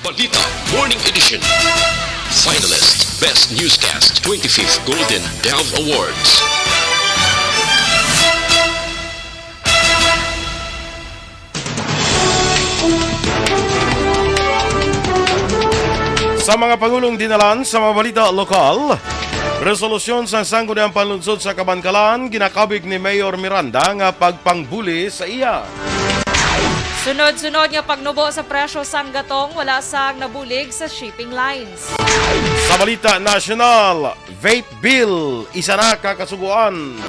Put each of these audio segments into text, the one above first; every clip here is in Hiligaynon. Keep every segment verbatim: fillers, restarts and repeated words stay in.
Balita Morning Edition. Finalist, Best Newscast, twenty-fifth Golden Dove Awards. Sa mga pangulong dinalan sa mga balita lokal, resolusyon sa Sangguniang Panlunsod sa Kabankalan ginakabig ni Mayor Miranda nga pagpangbuli sa iya. Sunod-sunod nga pagnubo sa presyo sang gatong, wala sang nabulig sa shipping lines. Sa balita nasyonal, vape bill, isa na ka kasugoan.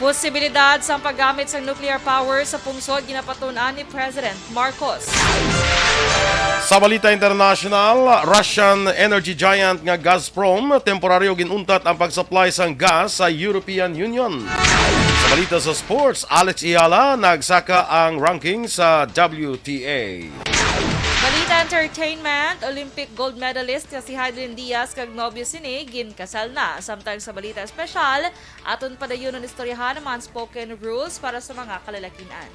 Posibilidad sang paggamit sang nuclear power sa pungsod ginapatun-an ni President Marcos. Sa balita international, Russian energy giant nga Gazprom temporaryo ginuntat ang pag-supply sang gas sa European Union. Sa balita sa sports, Alex Eala nagsaka ang ranking sa W T A. Balita entertainment, Olympic gold medalist nga si Heidelin Diaz kag nobyo sini ginkasal na. Samtang sa balita espesyal, aton padayunon istoryahan ang mga unspoken rules para sa mga kalalakinan.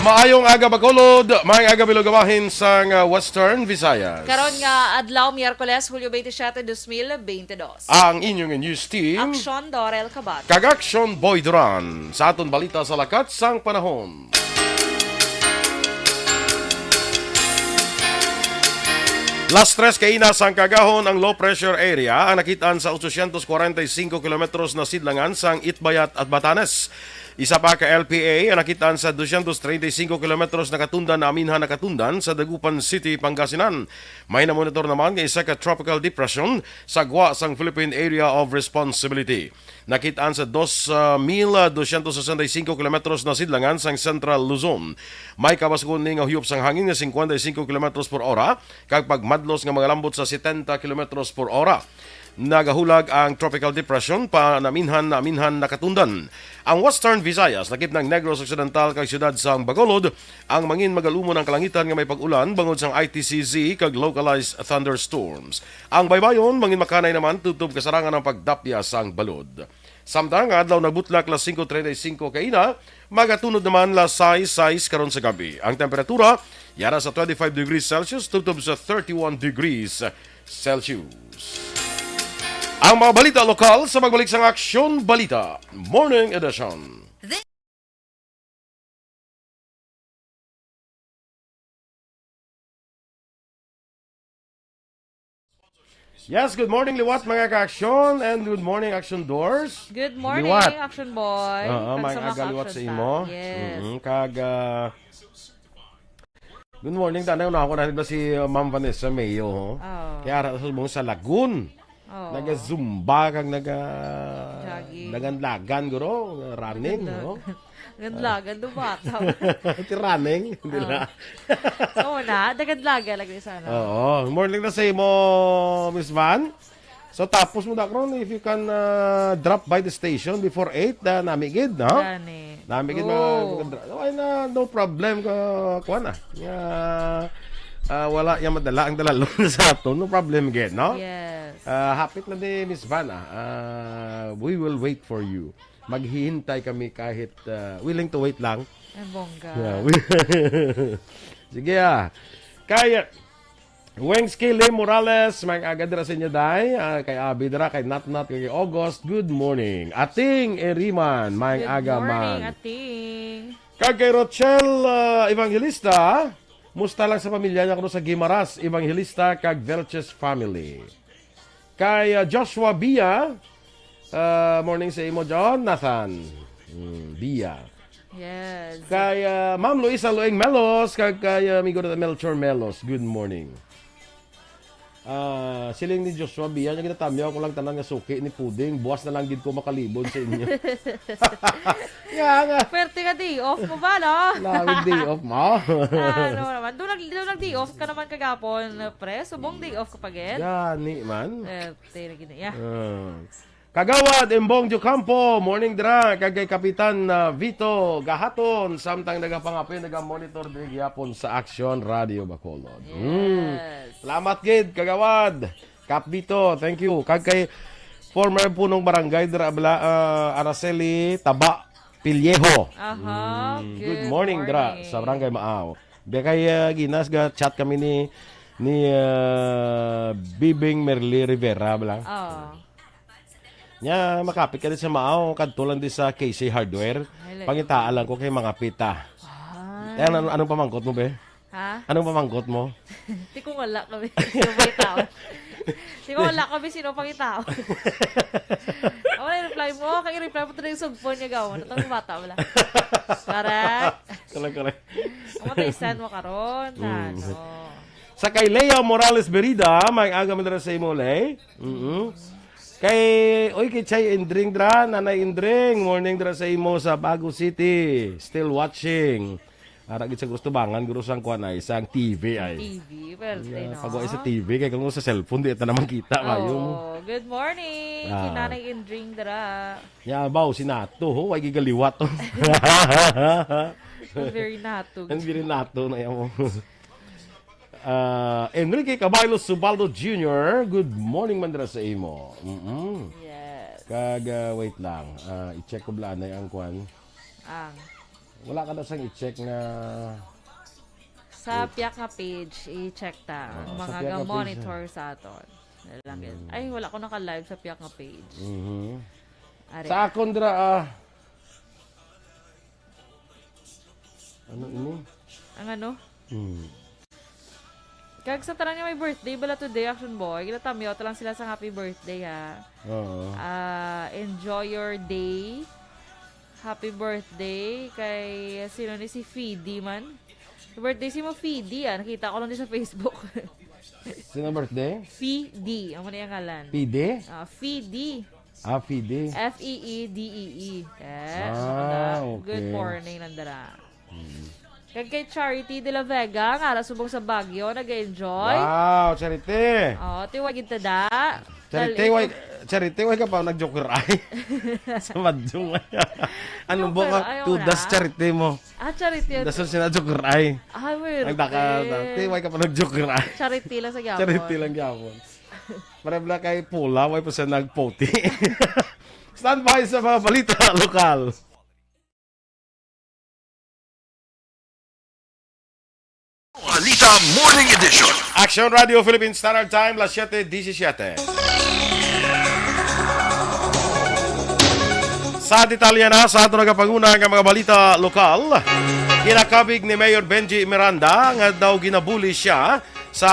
Maayong aga, Bacolod. Maayong aga, Bilog, bahin sang, uh, Western Visayas. Karon nga adlaw, Miyerkules, Hulyo twenty-seven, dos mil bente dos. Ang inyong news team, Aksyon Dorel Kabat. Kag Aksyon Boy Duran. Sa aton balita sa lakat sang panahon. Las tres kaina sang kaagahon ang low pressure area ang nakitaan sa ochocientos kwarenta y cinco kilometros na sidlangan sang Itbayat at Batanes. Isa pa ka L P A ang nakitaan sa doscientos treinta y cinco kilometros na katundan na aminhan na katundan sa Dagupan City, Pangasinan. May namonitor naman nga isa ka tropical depression sa gwa sang Philippine Area of Responsibility. Nakitaan sa dos, ah, mil doscientos sesenta y cinco kilometros na sidlangan sang Central Luzon. May kabasgon ni nga huyop sang hangin nga cincuenta y cinco kilometros por hora kag pagmadlos nga mga lambot sa setenta kilometros por hora. Nagahulag ang tropical depression pa naminhan naminhan nakatundan. Ang Western Visayas, lakip ng Negros Occidental kag siyudad sang Bacolod, ang mangin magalumon ang kalangitan nga may pag-ulan bangod sang I T C Z kag localized thunderstorms. Ang baybayon mangin makanay naman tubtob kasarangan ang pagdapya sang balod. Samtang nga adlaw nagbutlak las singko treinta y cinco kaina, magatunod naman las sais sais karon sa gabi. Ang temperatura yara sa twenty-five degrees Celsius tubtob sa thirty-one degrees Celsius. Ang mga balita lokal sa pagbalik sang Aksyon Balita Morning Edition. Yes, good morning, liwat, mga ka-aksyon, and good morning, Action Doors. Good morning, Liwat. Action Boy. Oo, Kag mga sa mga aga liwat ka-action sa imo. Staff. Yes. Mm-mm. Kag, ah, good morning, tanay. Una ako na ba si, uh, Ma'am Vanessa Mayo, ho? Oo. Kaya ara sa mong sa Lagun. Oo. Naga-zumba kag naga-, Jogging. Dagan-dagan, guro. Running, Dagan-dagan. no? Ganlagan, dumataw. Ti running, di Oh. na. So, na, dagadlaga lagi sana. Oo. Morning na sa imo, Miss Van. So, tapos mo, Dakron, if you can, uh, drop by the station before eight, uh, nami gid, no? Gani. Nami gid, Go. mga, mga dra-, ay na, no problem ka, kuwan na. Yeah. Ah, wala yan madala ang dalalon sa ato. No problem gid, no? Yes. Ah, hapit na ni Miss Van, ah. Ah, we will wait for you. Maghihintay kami kahit, ah, willing to wait lang. Ay, bongga. Yeah, we- Sige, ah. Kay Wings Kili Morales, maayong aga dira sa inyo, day. Ah, kay Abi dira, kay Natnat, kay August, good morning. Ating Eriman, maayong Good aga, morning, man. Ating. Kag kay Rochelle, ah, Evangelista, musta lang sa pamilya niya kuno sa Guimaras, Evangelista, kag Velches family. Kay, ah, Joshua Bia, ah, morning sa imo, Jonathan. Hmm, Bia. Yes. Kay, ah, Ma'am Luisa Lueng Melos, kag kay, ah, amigo natin Melchor Melos, good morning. Ah, siling ni Joshua Bia, nga ginatamyaw ko lang tanan nga suki ni Puding, buwas na lang gid ko makalibon sa inyo. Kaya nga. Pwerte nga day off mo ba, no? Lawig day off mo. Ano naman? Doon nag, doon nag day off ka naman kagapon, pre. Subong day off ka pa, gid. Gani man. Eh, tayo na gina, yeah. Ah. Kagawad Embong Diocampo, morning dira, kag kay Kapitan, ah, Vito Gahaton, samtang nagapangapoy, nagamonitor diri gyapon sa Action Radio Bacolod. Hmm. Yes. Salamat gid, Kagawad Kap Vito, thank you. Kag kay former punong barangay dira bala, ah, Araceli Taba Pillejo. Aha, Hmm. Good good morning dira morning. sa Barangay Maaw. Biya kay, ah, ginas, ga-chat kami ni, ni, ah, Bibing Merly Rivera, bala. Oo. Nya, makapit ka di sa Maaw, kadto lang di sa K C Hardware. Ay, layo. Pangitaa lang ko kay mga pita. Ah. Eh, ano, anong pamangkot mo, be? Ha? Anong pamangkot mo? Di ko wala kami. Subay tao. Di ko wala kami, sino pang itao? Ako na reply mo, kag reply mo to yung sugpon niya gawon. Itong bata wala. Correct. Correct, correct. Ang mata isan mo karon, Mm. ano? Sa kay Lea Morales Berida, may aga man dira sa imo, Lay. Mm-mm. Kay, oy, kay Chay Indring dra, Nanay Indring, morning dra sa imo sa Bago City. Still watching. Ara gid sa gusto bangan, guro sang kuan ay, sang T V ay. T V, well, Yeah, eh, no? pag-uwi sa T V, kay kung sa cellphone, di ta naman kita, Oh, mayo mo. Good morning, Ah. si Nanay Indring dra. Ya, baw, si Nato, ho, ay gigaliwat. Ang very Nato. Ang very Nato na yan mo. Ah, Enrique Caballo Subaldo Junior, good morning man dira sa imo. Mm-mm. Yes. Kag, ah, wait lang. Ah, i-check ko bala anay ang kwan. Ang Wala ka na sang i-check nga Sa Wait. piyak nga page, i-check ta. Oo, Ang sa mga piyak nga page, ga-monitor ah. sa aton. Lalaki. Mm. Ay, wala ko naka-live sa piyak nga page. Mhm. Are. Sa akon dira, ah. Ano ini? Ang ano? Hmm. Kag sa tanan nga may birthday bala today, Action Boy, ginatamyaw ta lang sila sa happy birthday, ha. Oo. Ah, enjoy your day. Happy birthday kay, sino ni, si Fidi man. Birthday si mo, Fidi, ah. Nakita ko lang di sa Facebook. Sino birthday? Fidi, ang muna yung ngalan. Fidi? Ah, Fidi. Ah, Fidi. F E E D E E. Yes, Ah, ano ka na? Good okay. morning, Nandara. Mm. Kag kay Charity de la Vega, nga ara subong sa Baguio, nag-enjoy. Wow, Charity! Oh, tiwagid ta da. Charity, Dal-, way, Charity, way ka pa nag-joker ay? Sa Madjong. Ano Joker, ba nga? ayaw Tudas na. Charity mo. Ah, Charity. Dason sina joker ay. Ay, wait. Nagdaka, eh. Dati, way ka pa nag-joker ay? Charity lang sa gyapon. Charity lang gyapon. Pareho lang kay Pula, way pa siya nagpoti. Standby sa mga balita lokal. Balita Morning Edition. Action Radio Philippine Standard Time, las siete diecisiete. Sa detalye na sa ato nagapanguna nga mga balita lokal, kinakabig ni Mayor Benji Miranda nga daw ginabuli siya sa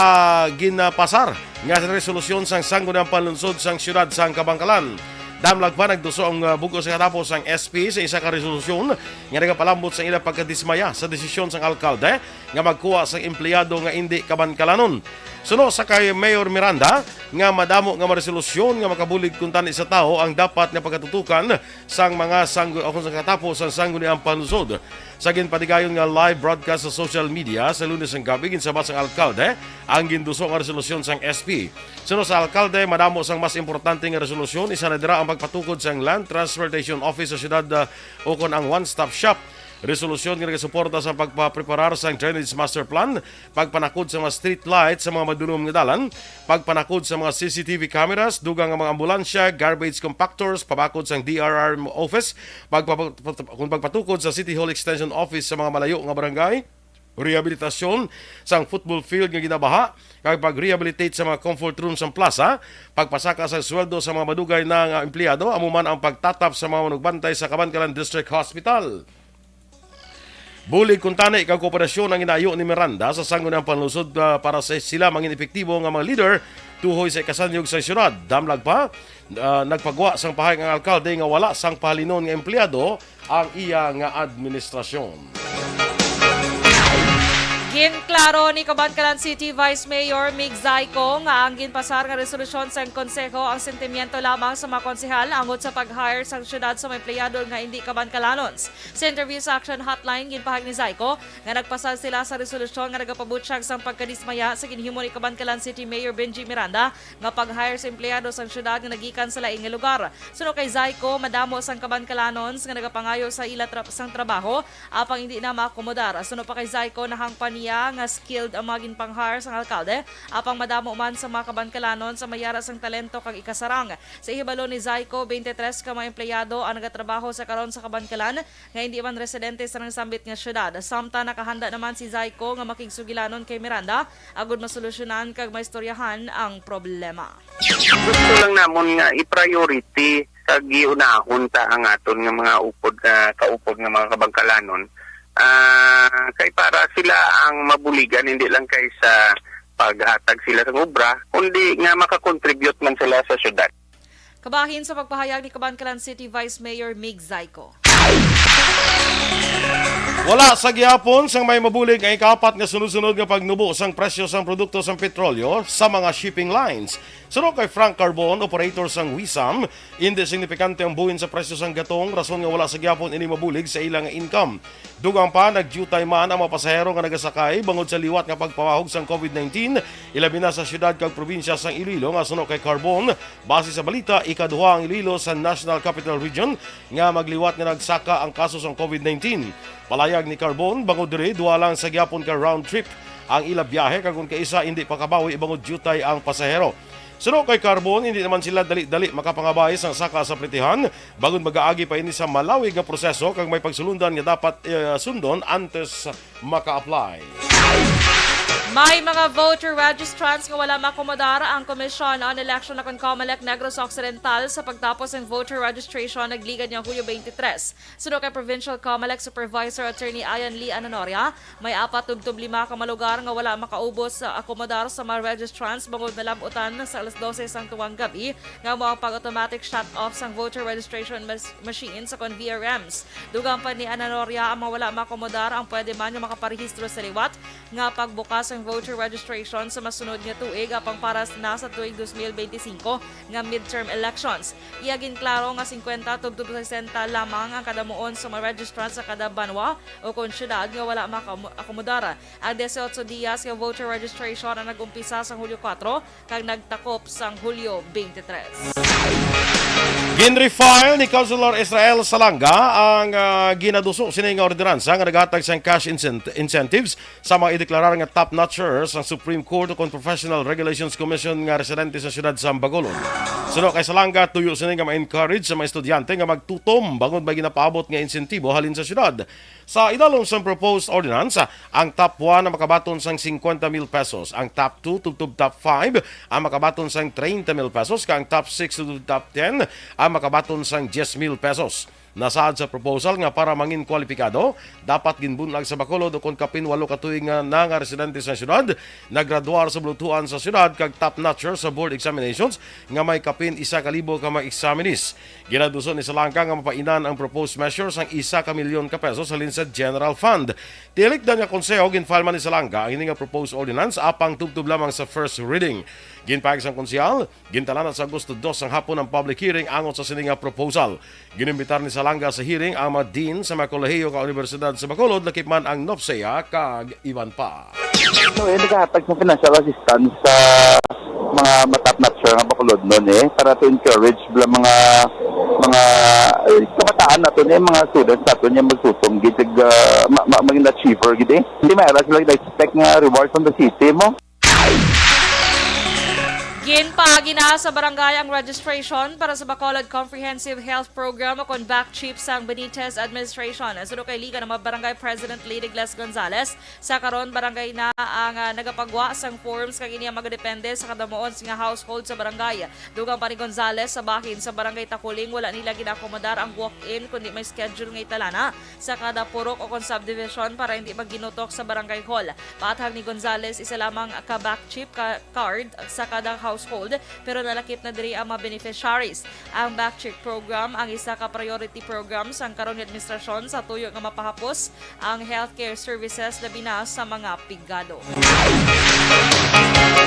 ginapasar nga resolusyon sang Sangguniang Panlunsod sang Siyudad sang Kabankalan. Damlag pa, nagduso ang, uh, bug-os nga katapo sang S P sa isa ka resolusyon nga nagapalambot sang ila pagkadismaya sa desisyon sang alkalde nga magkuha sang empleyado nga indi Kabankalanon. Suno sa kay Mayor Miranda nga madamo nga mga resolusyon nga makabulig kuntani sa tawo ang dapat nga pagkatutukan sang mga sanggu-, o kung sa katapo sang Sangguniang Panlunsod. Sa ginpatigayon nga live broadcast sa social media sa Lunes nga gabi, ginsabat sang alkalde ang ginduso nga resolusyon sang S P. Suno sa alkalde, madamo sang mas importante nga resolusyon, isa na dira ang pagpatukod sang Land Transportation Office sa siyudad, ah, ukon ang One Stop Shop. Resolusyon nga nagasuporta sa pagpapreparar sang Drainage Master Plan, pagpanakod sa mga street light sa mga madulom nga dalan, pagpanakod sa mga C C T V cameras, dugang nga mga ambulansya, garbage compactors, pabakod sang D R R office, pagpapa-, kung pagpatukod sa City Hall Extension Office sa mga malayo nga barangay, rehabilitasyon sang football field nga ginabaha, kag pag-rehabilitate sa mga comfort room sang plaza, pagpasaka sa sweldo sa mga madugay na nga empleyado, amo man ang pagtatap sa mga manugbantay sa Kabankalan District Hospital. Bulig kuntani kag kooperasyon ang ginaayo ni Miranda sa Sangguniang Panlunsod, ah, para sa sila mangin epektibo nga mga leader tuhoy sa ikasanyog sa siyudad. Damlag pa, ah, nagpagwa sang pahayag ang alkalde nga wala sang pahalinon nga empleyado ang iya nga administrasyon. Ginklaro ni Kabankalan City Vice Mayor Mig Zayco nga ang ginpasar nga resolusyon sang konseho ang sentimiento lamang sa mga konsehal angot sa pag-hire sang siyudad sa mga empleyado nga indi Kabankalanons. Sa interview sa Action Hotline, ginpahayag ni Zayco nga nagpasar sila sa resolusyon nga nagapabutyag sang pagkadismaya sa ginhimo ni Kabankalan City Mayor Benji Miranda nga pag-hire sa empleyado sang siyudad nga nagikan sa lain nga lugar. Suno kay Zayco, madamo sang Kabankalanons nga nagapangayo sa ila tra-, sang trabaho, apang indi na maakomodar. Suno pa kay Zayco, nahangpan niya nga skilled ang mga ginpang-hire sang alkalde, apang madamo man sa mga kabankalanon sa mayara sang talento kag ikasarang. Sa ihibalo ni Zyco, twenty-three ka mga empleyado ang nagatrabaho sa karon sa kabankalan nga indi man residente sa nasambit nga syudad. Samtang nakahanda naman si Zyco nga makigsugilanon kay Miranda agud masolusyonan kag maistoryahan ang problema. Gusto lang namon nga i-priority kag giunahon ta ang aton nga mga upod, ah, kaupod nga mga kabangkalanon. Ah, kay para sila ang mabuligan, hindi lang kay sa paghatag sila sa obra, kundi nga makakontribute man sila sa syudad. Kabahin sa pagpahayag ni Kabankalan City Vice Mayor Mig Zyco. Wala sa gihapon sang may mabulig nga ikaapat nga sunod-sunod nga pagnubo sang presyo sang produkto sang petrolyo sa mga shipping lines. Suno kay Frank Carbon, operator sang WISAM, indi signifikante ang buhin sa presyo sang gatong, rason nga wala sa gihapon ini mabulig sa ila nga income. Dugang pa, nagdiutay man ang mga pasahero nga nagasakay bangod sa liwat nga pagpamahog sang COVID nineteen, ilabi na sa siyudad kag probinsya sang Iloilo nga suno kay Carbon. Base sa balita, ikaduha ang Iloilo sa National Capital Region nga magliwat nga nagsaka ang kaso sang COVID nineteen. Palayag ni Carbon, bangod diri, duha lang sa gihapon ka round trip ang ila biyahe, kag kon kaisa indi pakabawi bangod diutay ang pasahero. Suno kay Carbon, hindi naman sila dali-dali makapangabay sang saka sa plitihan, bangod magaagi pa ini sa malawig nga proseso kag may pagsulundan nga dapat, eh, sundon antes maka-apply. May mga voter registrants nga wala maakomodar ang Commission on Election o kon COMELEC Negros Occidental sa pagtapos sang voter registration nagligad nga Hulyo twenty-three. Suno kay Provincial COMELEC Supervisor Attorney Ian Lee Ananoria, may apat tubtob lima ka mga lugar nga wala makaubos sa akomodar sa mga registrants bangod nalab-utan sa alas dose sang tungang gab-i nga amo ang pag-automatic shut-off sang voter registration mas-, machines o kon V R Ms. Dugang pa ni Ananoria, ang mga wala maakomodar ang pwede man nga makaparehistro sa liwat nga pagbukas sang voter registration sa masunod nga tuig, apang para na sa tuig dos mil benti singko nga midterm elections. Iya ginklaro nga singkwenta tubtob sesenta lamang ang kadamuon sa mga registrants sa kada banwa o kon syudad nga wala maka-, akomodar. Ang dieciocho dias nga voter registration ang nag-umpisa sang Hulyo kuwatro kag nagtakop sang Hulyo twenty-three. Ginrefile ni Councilor Israel Salanga ang, ah, ginaduso sini nga ordinansa nga naghatag sang cash incent-, incentives sa mga ideklarar nga top-notchers sang Supreme Court o kon Professional Regulations Commission nga residente sa siyudad sa Bacolod. Suno kay Salanga, tuyo sini nga ma-encourage sa mga estudyante nga magtutom bangod may ginapaabot nga insentibo halin sa siyudad. Sa idalom sang proposed ordinance, ang top one ang makabaton sang singkwenta mil pesos, ang top two tubtob top five ang makabaton sang treinta mil pesos, kag ang top six tubtob top ten ang makabaton sang diyes mil pesos. Nasaad sa proposal nga para mangin kwalipikado, dapat ginbunag sa bakulod o kon kapin walo ka tuig nga na nga residente sa siyudad, naggraduar sa bulutuan sa siyudad, kag top notcher sa board examinations nga may kapin isa ka libo ka mga examinees. Ginaduso ni Salanga nga mapainan ang proposed measure sang isa ka milyon ka pesos halin sa general fund. Tinikdan nga konseho, ginfile man ni Salanga ang ini nga proposed ordinance apang tubtob lamang sa first reading. Ginpahayag sang konsehal, gintalaan sa Agosto dos sang hapon ang public hearing angot sa sini nga proposal. Ginimbitar ni Salanga sa hearing ang mga dean sa mga kolehiyo kag unibersidad sa Bacolod, lakip man ang NOPSEA kag iban pa. So, eh, nagahatag ng financial assistance sa mga matap notcher nga Bacolodnon, eh, para to encourage bala mga, mga, eh, kabataan naton, eh, mga students naton, eh, magtutom gid, ah, ma-, ma-, maging achiever gid, eh. Hindi mayara sila expect nga reward from the city mo. Ginpaagi na sa barangay ang registration para sa Bacolod Comprehensive Health Program o kon BACCHIP sang Benitez Administration. Suno kay Liga ng mga Barangay President Lady Gles Gonzales, sa karon barangay na ang, ah, nagapagwa sang forms kag ini ang magadepende sa kadamuon nga household sa barangay. Dugang pa ni Gonzales, sa bahin sa Barangay Takuling, wala nila ginakomodar ang walk-in kundi may schedule nga italana sa kada purok o kon subdivision para hindi magginutok sa barangay hall. Paathag ni Gonzales, isa lamang ka BACCHIP ka card sa kada household, pero nalakip na diri ang mga beneficiaries. Ang BACCHIP program ang isa ka priority program sang karon nga administrasyon sa tuyo nga mapahapos ang healthcare services, labi na sa mga pigado.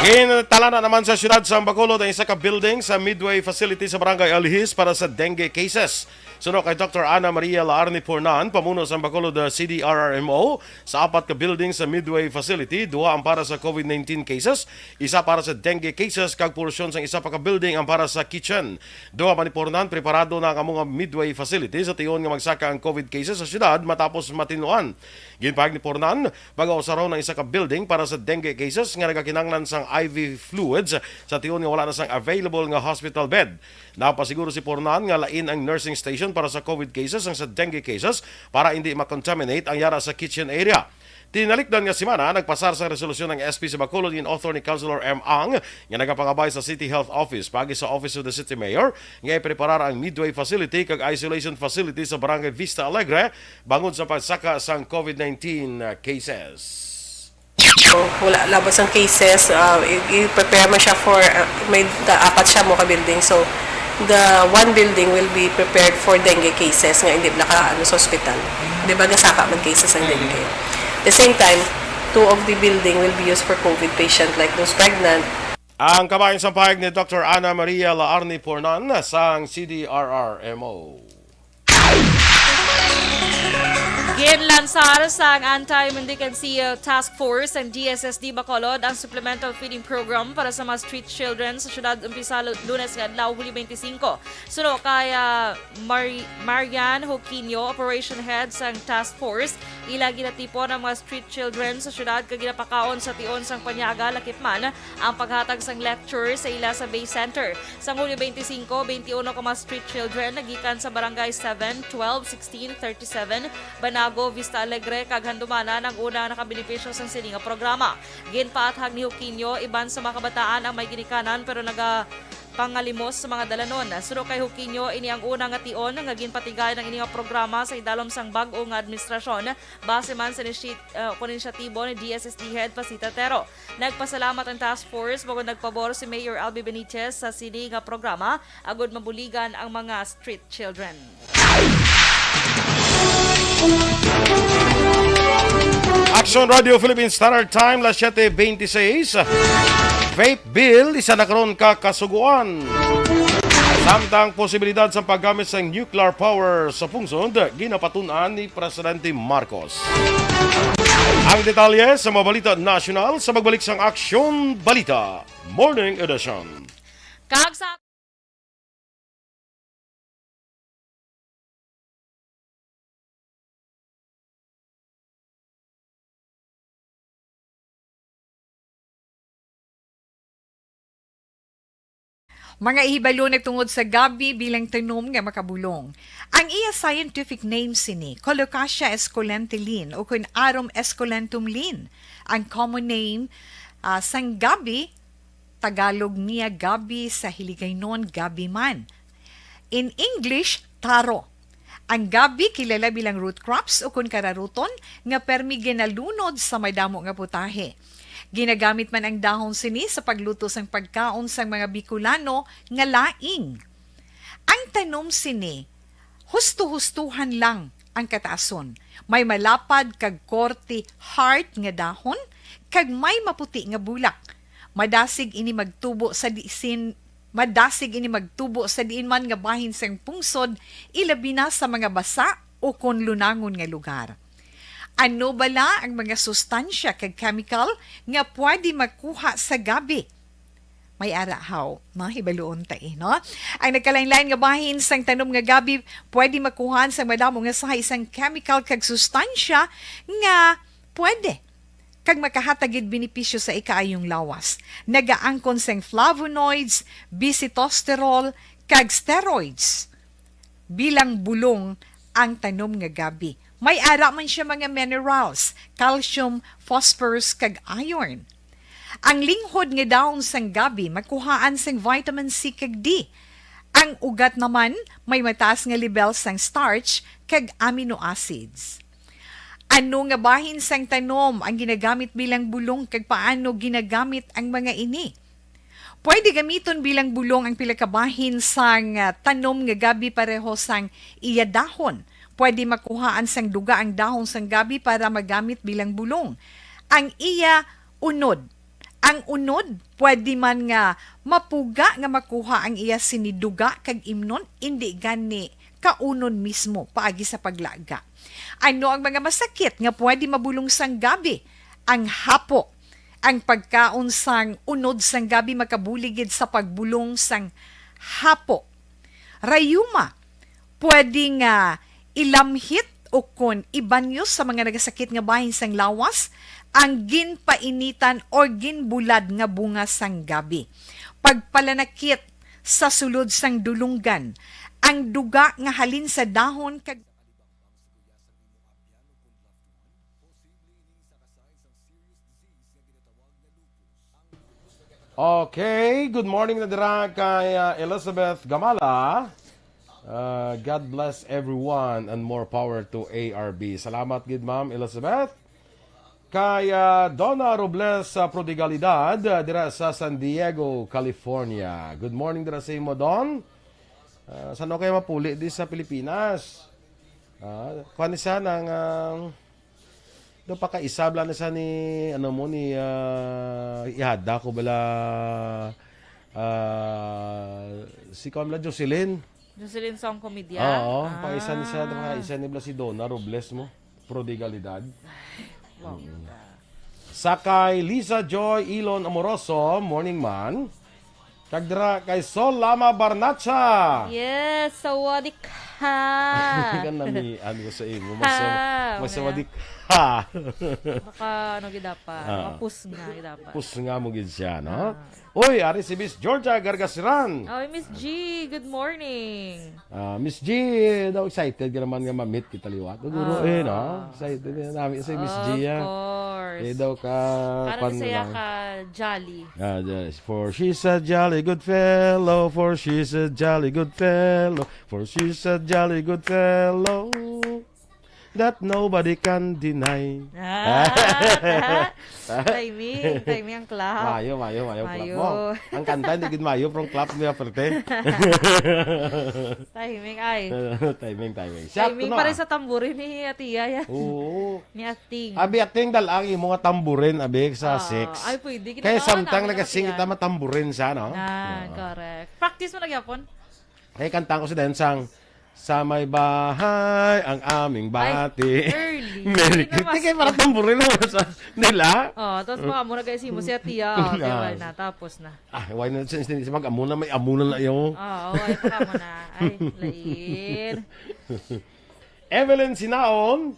Gintalana naman sa siyudad sa Bacolod ang isa ka building sa Midway facility sa Barangay Alihis para sa dengue cases. Suno kay Doctor Ana Maria Laarni Pornan, pamuno sang Bacolod, uh, C D R R M O, sa apat ka building sa Midway facility, duha ang para sa COVID nineteen cases, isa para sa dengue cases, kag porsyon sang isa pa ka building ang para sa kitchen. Duha pa ni Pornan, preparado na ang amo nga Midway facility sa tion nga magsaka ang COVID cases sa syudad matapos matinluan. Ginpahayag ni Pornan, pag-ausaron ang isa ka building para sa dengue cases nga nagakinahanglan sang I V fluids sa tion nga wala na sang available nga hospital bed. Napasiguro si Pornan nga lain ang nursing station para sa COVID cases sang sa dengue cases para hindi ma-contaminate ang yara sa kitchen area. Tinalikdan nga semana, nagpasar sang resolusyon ang S P sa Bacolod in author ni Councilor M. Ang nga nagapangabay sa City Health Office paagi sa Office of the City Mayor nga ipreparar ang Midway facility kag isolation facility sa Barangay Vista Alegre bangod sa pagsaka sang COVID nineteen cases. So, wala labot sang cases, uh, i- i-prepare mo siya for, uh, may da- apat siya mo ka building. So, the one building will be prepared for dengue cases nga hindi naka ano sa ospital. Di ba gasaka man cases ang dengue. The same time, two of the building will be used for COVID patient like those pregnant. Ang kabahin sa pahayag ni Doctor Ana Maria Laarni Pornan sang C D R R M O. Ginlansar sang Anti-Mendicancy Task Force ang D S S D Bacolod ang supplemental feeding program para sa mga street children sa syudad umpisa Lu- Lunes nga adlaw, Hulyo twenty-five. Suno kay ah, Mari- Marian Joquinho, operation head sang task force, ila ginatipon ang mga street children sa syudad kag ginapakaon sa tion sang panyaga lakip man ang paghatag sang lecture sa ila sa Bay Center. Sang Hulyo twenty-five, twenty-one ka mga street children nagikan sa Barangay seven, twelve, sixteen, thirty-seven, Banago, Vista Alegre, kag Handumanan ang una nakabenepisyo sang sini nga programa. Ginpaathag ni Joquinho, iban sa mga kabataan ang may ginikanan pero naga pangalimos sa mga dalanon. Suno kay Joquinho, ini ang una nga tion nga ginpatigayon ang ini nga programa sa idalom sang bag-o nga administrasyon, base man sa initi- uh, kon inisyatibo ni D S S D Head Pasita Tero. Nagpasalamat ang task force bangod nagpabor si Mayor Albi Benitez sa sini nga programa agud mabuligan ang mga street children. Action Radio Philippine Standard Time, las siete veintiséis. Vape bill, isa na karon ka kasuguan. Samtang posibilidad sa paggamit sa nuclear power sa pungsod, ginapatun-an ni Presidente Marcos. Ang detalye sa mga balita nasyonal sa pagbalik sang Aksyon Balita Morning Edition. Kag sa Mga ihibalo nagtungod sa gabi bilang tanom nga makabulong. Ang iya scientific name sini, Colocasia esculenta Linn, ukon Arum esculentum Linn. Ang common name, ah, sang gabi, Tagalog niya gabi, sa Hiligaynon gabi man. In English, taro. Ang gabi kilala bilang root crops ukon kararuton nga permi ginalunod sa madamo nga putahe. Ginagamit man ang dahon sini sa pagluto sang pagkaon sang mga Bicolano nga laing. Ang tanom sini, husto-hustohan lang ang kataason. May malapad kag korte heart nga dahon kag may maputi nga bulak. Madasig ini magtubo sa disin Madasig ini magtubo sa diin man nga bahin sang pungsod, ilabi na sa mga basa ukon lunangon nga lugar. Ano bala ang mga sustansya kag chemical nga pwede makuha sa gabi? May ara haw, no? Hibaluon ta, eh, no? Ang nagkalain-lain nga bahin sang tanom nga gabi pwede makuhaan sang madamo nga sahi sang chemical kag sustansya nga pwede kag makahatag gid benepisyo sa ikaayong lawas. Nagaangkon sang flavonoids, bisitosterol, kag steroids. Bilang bulong ang tanom nga gabi. May ara man siya mga minerals, calcium, phosphorus, kag iron. Ang linghod nga dahon sang gabi makuhaan sang vitamin C kag D. Ang ugat naman may mataas nga lebel sang starch kag amino acids. Ano nga bahin sang tanom ang ginagamit bilang bulong kag paano ginagamit ang mga ini? Pwede gamiton bilang bulong ang pila ka bahin sang ah, tanom nga gabi pareho sang iya dahon. Pwede makuhaan sang duga ang dahon sang gabi para magamit bilang bulong. Ang iya unod. Ang unod, pwede man nga mapuga nga makuha ang iya sini duga kag imnon, indi gani kaunon mismo paagi sa paglaga. Ano ang mga masakit nga pwede mabulong sang gabi? Ang hapo. Ang pagkaon sang unod sang gabi makabulig gid sa pagbulong sang hapo. Rayuma, pwede nga ilamhit o kon ibanyos sa mga nagasakit nga bahin sang lawas, ang ginpainitan or ginbulad nga bunga sang gabi. Pagpalanakit sa sulod sang dulunggan, ang duga nga halin sa dahon kag Okay, good morning na dira kay uh, Elizabeth Gamala. Uh, God bless everyone and more power to A R B. Salamat gid, Ma'am Elizabeth. Kay uh, Donna Robles sa Prodigalidad uh, dira sa San Diego, California. Good morning dira sa imo, Don. Uh, saan kayo mapuli di sa Pilipinas? Uh, kuha ni siya ng uh, do pakaisa bala na siya ni ano mo ni uh, ihada ko bala uh, si kuha bala Jocelyn. Jocelyn Song Comedia? Oo, ah. Pakaisa ni siya, pakaisa ni bala si Donna Robles mo. Prodigalidad. Wow. Sakay Lisa Joy Ilon Amoroso, morning man. Kag dira kay Sol Lama Barnacha. Yes, sawadee ka. Kan nami ano sa imo, mas ah, mas sawadee ka. Baka ano gid dapat, ah. Mapus nga gid dapat. Pus nga mo gid siya, no? Ah. Uy, ari si Miss Georgia Gargasiran. Oh, Miss G, good morning. Ah, Miss G, daw excited ka naman nga ma-meet kita liwat. Guro, ah. Eh, no? Excited na namin si Miss G, ah. Of course. Eh, daw ka, parang saya ka jolly. Ah, yes. For she's a jolly good fellow, for she's a jolly good fellow, for she's a jolly good fellow that nobody can deny. Ah, timing, timing ang clap. Mayo, mayo, mayo, mayo. Ang kanta, hindi gid mayo, pero ang clap niya, perte. Timing, ay. Timing, timing. Sakto timing na, pare ah. Sa tamburin ni Atiya, ya. Oo. Ni Ating. Abi, Ating, dal ang imo nga tamburin, abi, sa ah, six. Ay, pwede. Kaya samtang nagasing kita matamburin siya, no? Ah, correct. Practice mo na gyapon? Kaya kanta ko sa dancing. Sa may bahay ang aming bati. Ay, early. Merry Christmas. Kaya para tamburin naman sa nila. Oh, tapos mga muna guys, mo si Atiya. Oh, diba na, tapos na. Ah, why not? Since mag-amo na, may amo na na yung. Oo, oh, ay pa mo na. Ay, lain. Evelyn Sinaon,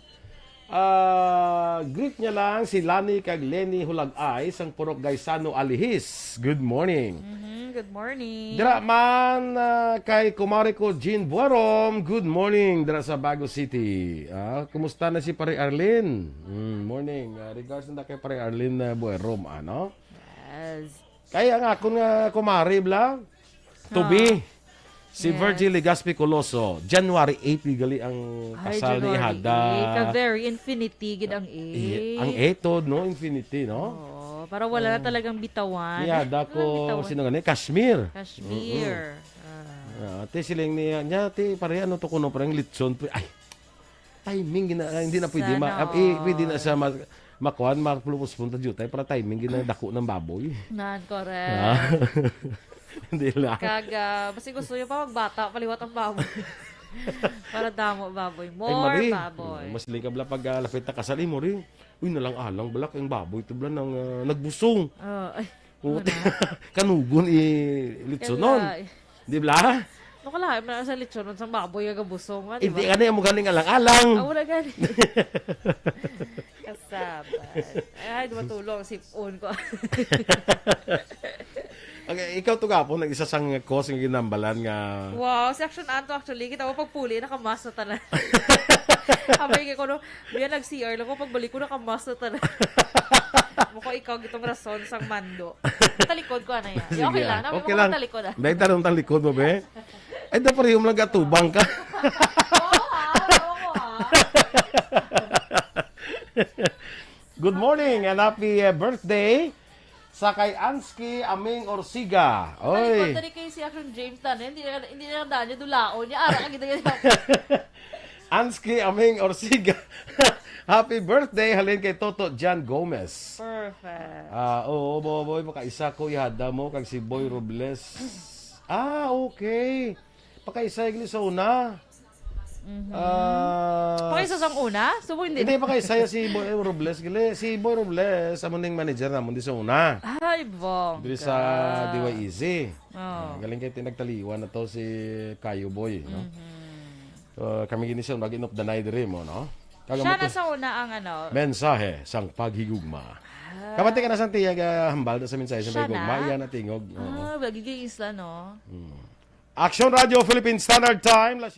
Ah, greet niya lang si Lani kag Lenny Hulagay sang Purok Gaisano, Alihis. Good morning. Mhm, good morning. Dira man ah, kay kumare ko Jean Buarom. Good morning dira sa Bago City. Ah, kumusta na si Pare Arlene? Mm, morning. Ah, regards na kay Pare Arlene uh, Buarom, ano? Yes. Kay ang akon nga kumare bla, to be, si Yes. Virgil Legaspi Coloso, January eight gali ang Ay, kasal ni January Ihada. eight. Ka very infinity gid ang eight. Ang eight to, no? Infinity, no? Oo, para wala na talagang bitawan. Ihada Walang ko, bitawan. Sino gani? Kashmir. Kashmir. Ah. Ah, ti siling niya, niya, ti pare, ano to kuno, pare, ang litson, pre. Ay, Timing gina, ah, hindi na pwede ma, Sana ah, eh, pwede na all. Sa ma, makuan, mapulupos punta jutay para timing gina dako ng baboy. Nan, correct. Ah. Hindi lang. Kag, ah, basi gusto niyo pa magbata, paliwat ang baboy. Para damo baboy. Ay, More Marie, baboy. Mas lingkab lang pag ah, lapit na kasal, eh, Marie. Uy, nalang-alang, balak ang baboy, to bala nang ah, nagbusong. Oh, ay. Puta, kanugon i litsonon. Kala, eh. Di bala? Ano ka lahat? May sa litsonon sa baboy nga gabusong, ah, di Hindi, ba? Ano yung mukha ning alang-alang? Ah, wala gani. Kasaban. Ay, di matulong ang sipon ko. Okay, ikaw to gapon, ang isa sang cause nga ginambalan nga Wow, si Action Anto actually, kita mo pagpuli, nakamas na tanan. Abay, kay ko, no, Biya nag-C R lang ko, pagbalik ko, nakamas na talaga. Mukha ikaw gitong rason sang mando. Talikod ko, ano yan? Sige, Okay lang, ah. Nabi Okay mo lang. Talikod, ah. Dahil tanong talikod mo, be? Ay, da pareho mo nag-atubang ka. Oo, ah. Oo, ah. Good morning and happy uh, birthday sa kay Anski Aming Orsiga. Oy. Talikod, talikod kay si Action James, tani. Hindi na, hindi na daan niya, dulaon niya. Ara, kagita niya. Anski Aming Orsiga. Happy birthday halin kay Toto Jan Gomez. Perfect. Ah, oo, boboy, makaisa ko ihada mo kag si Boy Robles. Ah, okay. Pakaisa igli sa una. Mhm. Ah, Pa kay sa sang una? So, hindi. Hindi, pa kay saya si Boy Robles. Gali, si Boy Robles, amo ning manager namon di sa una. Ay, bongga. Diri sa D Y E Z. Oh. Ah, galing kay tinagtaliwan na to si Kayo Boy, no? Mhm. So, kami gini siya, mag-inop danay diri mo, no? Kaga Siya mo na to, sa una ang ano. Mensahe sang paghigugma. Ah. Kabati ka na sang tiyag, ah, hambal na sa mensahe sa Siya paghigugma. na? Iya na tingog. Oo. Ah, wagi kay isla, no? Hmm. Action Radio Philippine Standard Time. La-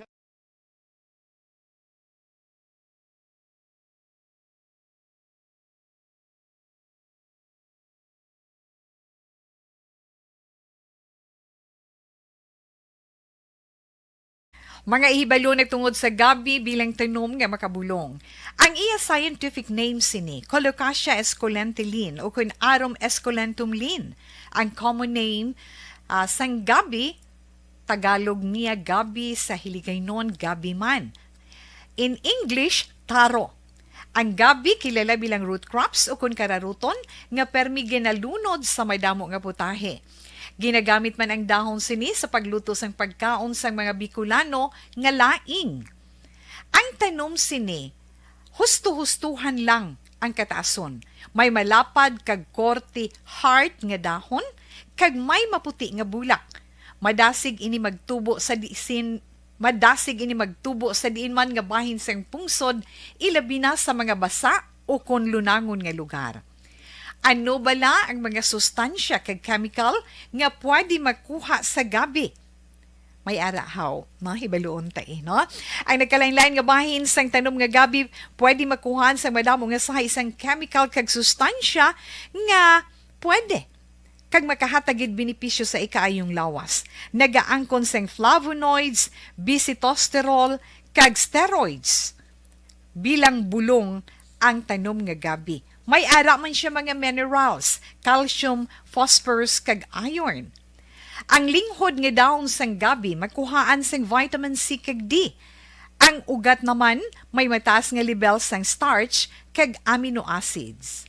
Mga ihibalo nagtungod sa gabi bilang tanom nga makabulong. Ang iya scientific name sini, Colocasia esculenta Lin, o kun Arum esculentum Lin. Ang common name, ah, sang gabi, Tagalog niya gabi, sa Hiligaynon gabi man. In English, taro. Ang gabi kilala bilang root crops o kun kararuton nga permi ginalunod sa madamo nga putahe. Ginagamit man ang dahon sini sa pagluto sang pagkaon sang mga Bicolano nga laing. Ang tanom sini, husto-hustohan lang ang kataason. May malapad kag korte heart nga dahon, kag may maputi nga bulak. Madasig ini magtubo sa disin, madasig ini magtubo sa diin man nga bahin sang pungsod, ilabi na sa mga basa o kon lunangon nga lugar. Ano bala ang mga sustansya kag chemical nga pwede makuha sa gabi? May ara haw, no? Hibaluon ta, eh, no? Ang nagkalain-lain nga bahin sang tanom nga gabi pwede makuhaan sang madamo nga sahi sang chemical kag sustansya nga pwede kag makahatag gid benepisyo sa ikaayong lawas. Nagaangkon sang flavonoids, bisitosterol, kag steroids. Bilang bulong ang tanom nga gabi. May ara man siya mga minerals, calcium, phosphorus, kag iron. Ang linghod nga dahon sang gabi makuhaan sang vitamin C kag D. Ang ugat naman may mataas nga lebel sang starch kag amino acids.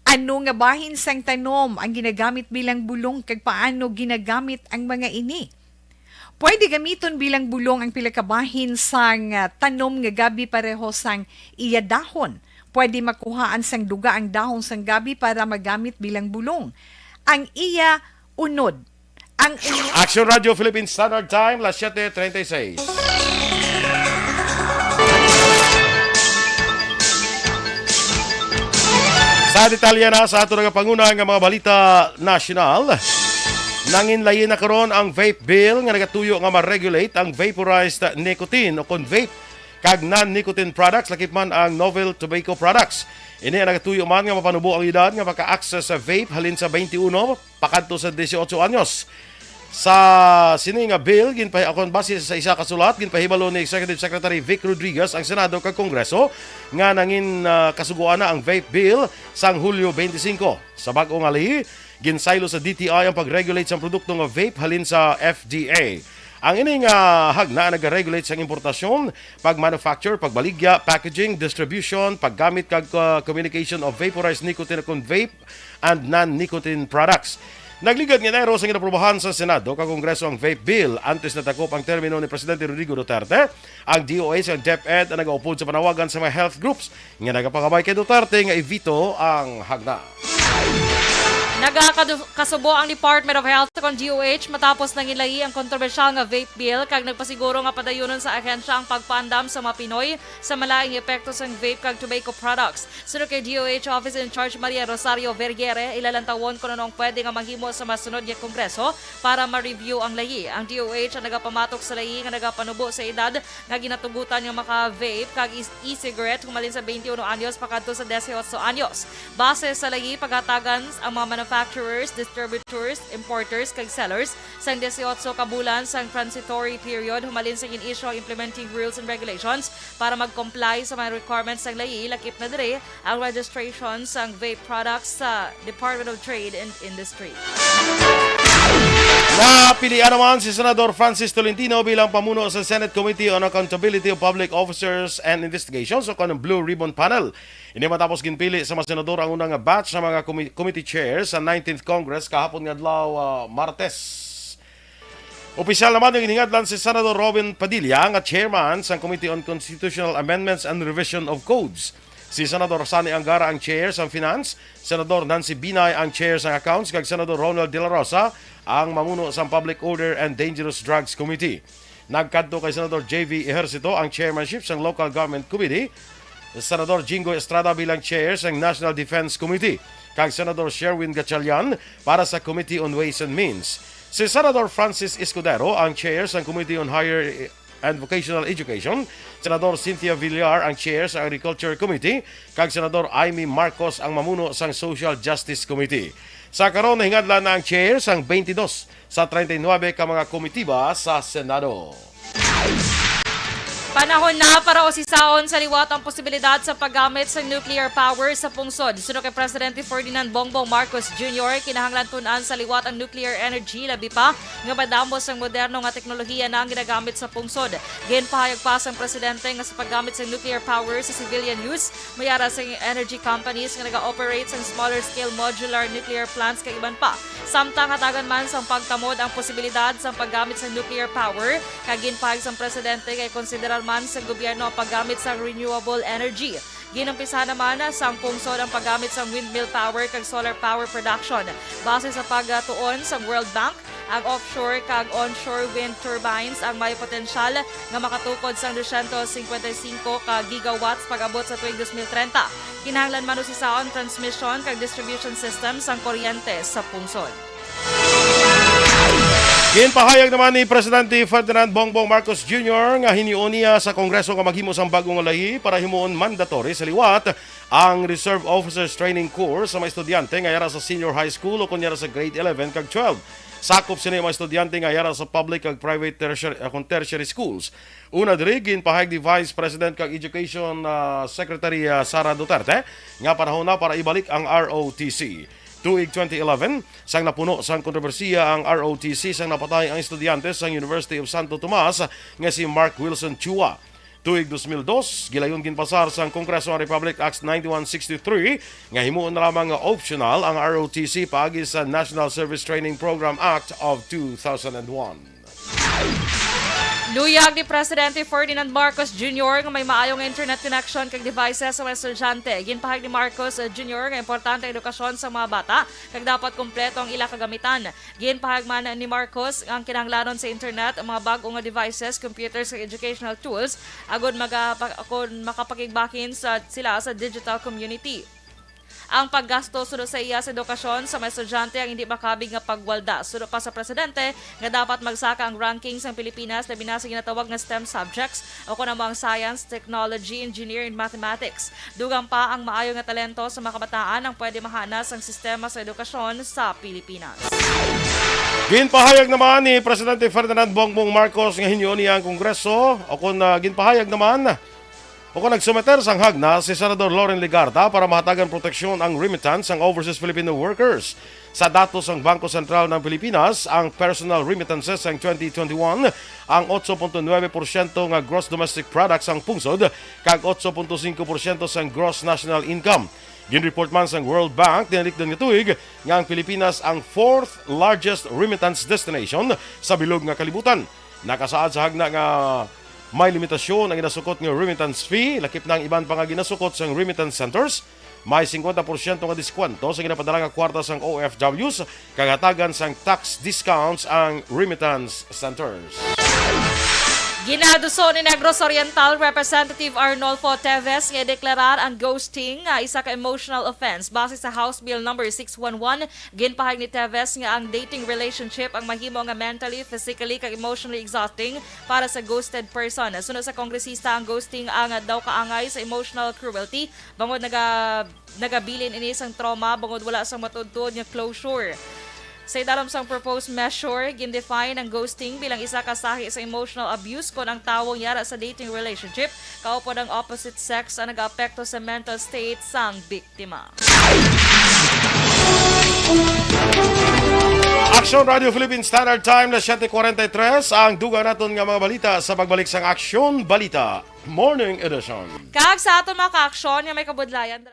Ano nga bahin sang tanom ang ginagamit bilang bulong, kag paano ginagamit ang mga ini? Pwede gamiton bilang bulong ang pila ka bahin sang, ah, tanom nga gabi pareho sang iya dahon. Pwede makuhaan sang duga ang dahon sang gabi para magamit bilang bulong. Ang iya unod. Ang unod. Action Radio Philippine Standard Time, las siete treinta y seis. Sa detalye na sa ato nagapanguna nga mga balita nasyonal, nanginlayi na karon ang vape bill nga nagatuyo nga ma-regulate ang vaporized nicotine o kon vape kag non-nicotine products, lakip man ang novel tobacco products. Ini ang nagatuyo man nga mapanubo ang edad nga maka-access sa vape halin sa twenty-one pakadto sa dieciocho anyos. Sa sini nga bill, ginpahi-, akon base sa isa ka sulat, ginpahibalo ni Executive Secretary Vic Rodriguez ang Senado kag Kongreso nga nangin, ah, kasugoan na ang vape bill sang Hulyo twenty-five. Sa bag-o nga layi, ginsaylo sa D T I ang pag-regulate sang produkto nga vape halin sa F D A. Ang ini nga hagna nag-regulate sang importasyon, pag-manufacture, pagbaligya, packaging, distribution, paggamit kag, uh, communication of vaporized nicotine kon vape and non-nicotine products. Nagligad nga Enero sang ginaprobahan sa Senado kag Kongreso ang vape bill. Antes natakop ang termino ni Presidente Rodrigo Duterte, ang D O H kag DepEd ang nagaupod sa panawagan sa mga health groups nga nagapangabay kay Duterte nga i-veto ang hagna. Nagakadu-, kasubo ang Department of Health kon D O H matapos nanginlayi ang kontrobersyal nga vape bill kag nagpasiguro nga padayunon sa ahensya ang pagpaandam sa mga Pinoy sa malaing epekto sang vape kag tobacco products. Suno kay D O H Office in Charge Maria Rosario Vergere, ilalantawon kon ano ang pwede nga mahimo sa masunod nga Kongreso para ma-review ang layi. Ang D O H ang nagapamatok sa layi nga nagapanubo sa edad nga ginatugutan nga maka-vape kag is-, e-cigarette humalin sa twenty-one anyos pakadto sa dieciocho anyos. Base sa layi, paghatagan ang mga manufacturers, distributors, importers, kag sellers sang dieciocho ka bulan sang transitory period humalin sa gin-issue ang implementing rules and regulations para mag-comply sa mga requirements sang layi, lakip na diri ang registration sang vape products sa Department of Trade and Industry. Napilian naman si Senador Francis Tolentino bilang pamuno sa Senate Committee on Accountability of Public Officers and Investigations o kon Blue Ribbon Panel. Ini matapos ginpili sa mga senador ang una nga batch sa mga comi-, committee chairs sa nineteenth Congress kahapon nga adlaw, ah, Martes. Opisyal naman nga ginhingadlan si Senador Robin Padilla nga chairman sang Committee on Constitutional Amendments and Revision of Codes. Si Senador Sonny Angara ang chair sang Finance, Senador Nancy Binay ang chair sang Accounts, kag Senador Ronald De La Rosa ang mamuno sang Public Order and Dangerous Drugs Committee. Nagkadto kay Senador J V Ejercito ang chairmanship sang Local Government Committee, Senador Jinggoy Estrada bilang chair sang National Defense Committee, kag Senador Sherwin Gatchalian para sa Committee on Ways and Means. Si Senador Francis Escudero ang chair sang Committee on Higher and Vocational Education, Senador Cynthia Villar ang chair sa Agriculture Committee, kag Senador Imee Marcos ang mamuno sang Social Justice Committee. Sa karon, nahingadlan na ang chair sang twenty-two sa treinta y nuebe ka mga komitiba sa Senado. Panahon na para usisaon sa liwat ang posibilidad sa paggamit sa nuclear power sa pungsod. Suno kay Presidente Ferdinand Bongbong Marcos Junior, kinahanglan tun-an sa liwat ang nuclear energy, labi pa nga madamo sang moderno nga teknolohiya na ang ginagamit sa pungsod. Ginpahayag pa sang presidente nga sa paggamit sa nuclear power sa civilian use, may ara sang energy companies nga naga-operate sang smaller scale modular nuclear plants kag iban pa. Samtang hatagan man sang pagtamod ang posibilidad sang paggamit sang nuclear power, kag ginpahayag sang presidente nga ikonsiderar man sang gobyerno ang paggamit sang renewable energy. Ginumpisahan naman sang pungsod ang paggamit sang windmill power kag solar power production. Base sa pagtuon sang World Bank, ang offshore kag onshore wind turbines ang may potensyal nga makatukod sang dosyentos singkwenta y singko ka gigawatts pag-abot sa tuig dos mil trenta. Kinahanglan man usisaon transmission kag distribution system sang kuryente sa pungsod. Ginpahayag naman ni Presidente Ferdinand Bongbong Marcos Junior nga hinio niya sa Kongreso nga maghimo sang bag-o nga lahi para himuon mandatory sa liwat ang Reserve Officers Training Course sa mga estudyante nga yara sa senior high school o kon yara sa grade eleven kag twelve. Sakop sini ang mga estudyante nga yara sa public kag private tertiary, ah, kon tertiary schools. Una diri, ginpahayag ni Vice President kag Education, ah, Secretary, ah, Sara Duterte nga panahon na para ibalik ang R O T C. Tuig twenty eleven, sang napuno sang kontrobersiya ang R O T C sang napatay ang estudyante sang University of Santo Tomas nga si Mark Wilson Chua. Tuig dos mil dos, gilayon ginpasar sang Kongreso ang Republic Act ninety-one sixty-three nga himuon na lamang nga optional ang R O T C paagi sa National Service Training Program Act of two thousand and one. Luyag ni Presidente Ferdinand Marcos Junior nga may maayo nga internet connection kag devices sa mga estudyante. Ginpahayag ni Marcos Junior nga importante ang edukasyon sa mga bata kag dapat kompleto ang ila kagamitan. Ginpahayag man ni Marcos ang kinahanglanon sa internet, ang mga bag-o nga devices, computers, kag educational tools agod magapa-, kon makapakigbahin sa, sila sa digital community. Ang paggasto suno sa iya sa edukasyon sa mga estudyante ang hindi makabig nga pagwalda. Suno pa sa presidente nga dapat magsaka ang ranking sang Pilipinas, labi na sa ginatawag nga STEM subjects, o kon amo ang science, technology, engineering, mathematics. Dugang pa, ang maayo nga talento sa mga kabataan ang pwede mahanas sang sistema sa edukasyon sa Pilipinas. Ginpahayag naman ni Presidente Ferdinand Bongbong Marcos nga hinyo niya ang Kongreso, o kon, ah, ginpahayag naman o kon nagsumeter sang hagna si Senador Loren Legarda para mahatagan proteksyon ang remittance sang overseas Filipino workers. Sa datos sang Bangko Sentral ng Pilipinas, ang personal remittances sang twenty twenty-one ang otso punto nuebe porsyento nga gross domestic product sang pungsod kag otso punto singko porsyento sang gross national income. Ginreport man sang World Bank nialikdan nga tuig nga ang Pilipinas ang fourth largest remittance destination sa bilog nga kalibutan. Nakasaad sa hagna nga may limitasyon ang ginasukot nga remittance fee, lakip na ang iban pa nga ginasukot sang remittance centers. May singkwenta porsyento nga diskwento sa ginapadala nga kwarta sang O F Ws, kag hatagan sang tax discounts ang remittance centers. Ginaduso ni Negros Oriental Representative Arnolfo Teves nga ideklarar ang ghosting nga isa ka emotional offense base sa House Bill number six one one. Ginpahayag ni Teves nga ang dating relationship ang mahimo nga mentally, physically, kag emotionally exhausting para sa ghosted person. Suno sa kongresista, ang ghosting ang daw kaangay sa emotional cruelty, bangod naga-, nagabilin ini sang trauma bangod wala sang matuod-tuod nga closure. Sa idalom sang proposed measure, gindefine ang ghosting bilang isa ka sahi sa emotional abuse kon ang tawo yara sa dating relationship, kaupod ang opposite sex, ang nagaapekto sa mental state sang biktima. Aksyon Radio Philippine Standard Time na siyete kuwarenta y tres. Ang dugang naton nga mga balita sa pagbalik sang Aksyon Balita Morning Edition. Kag sa aton mga kaaksyon nga may kabudlayan,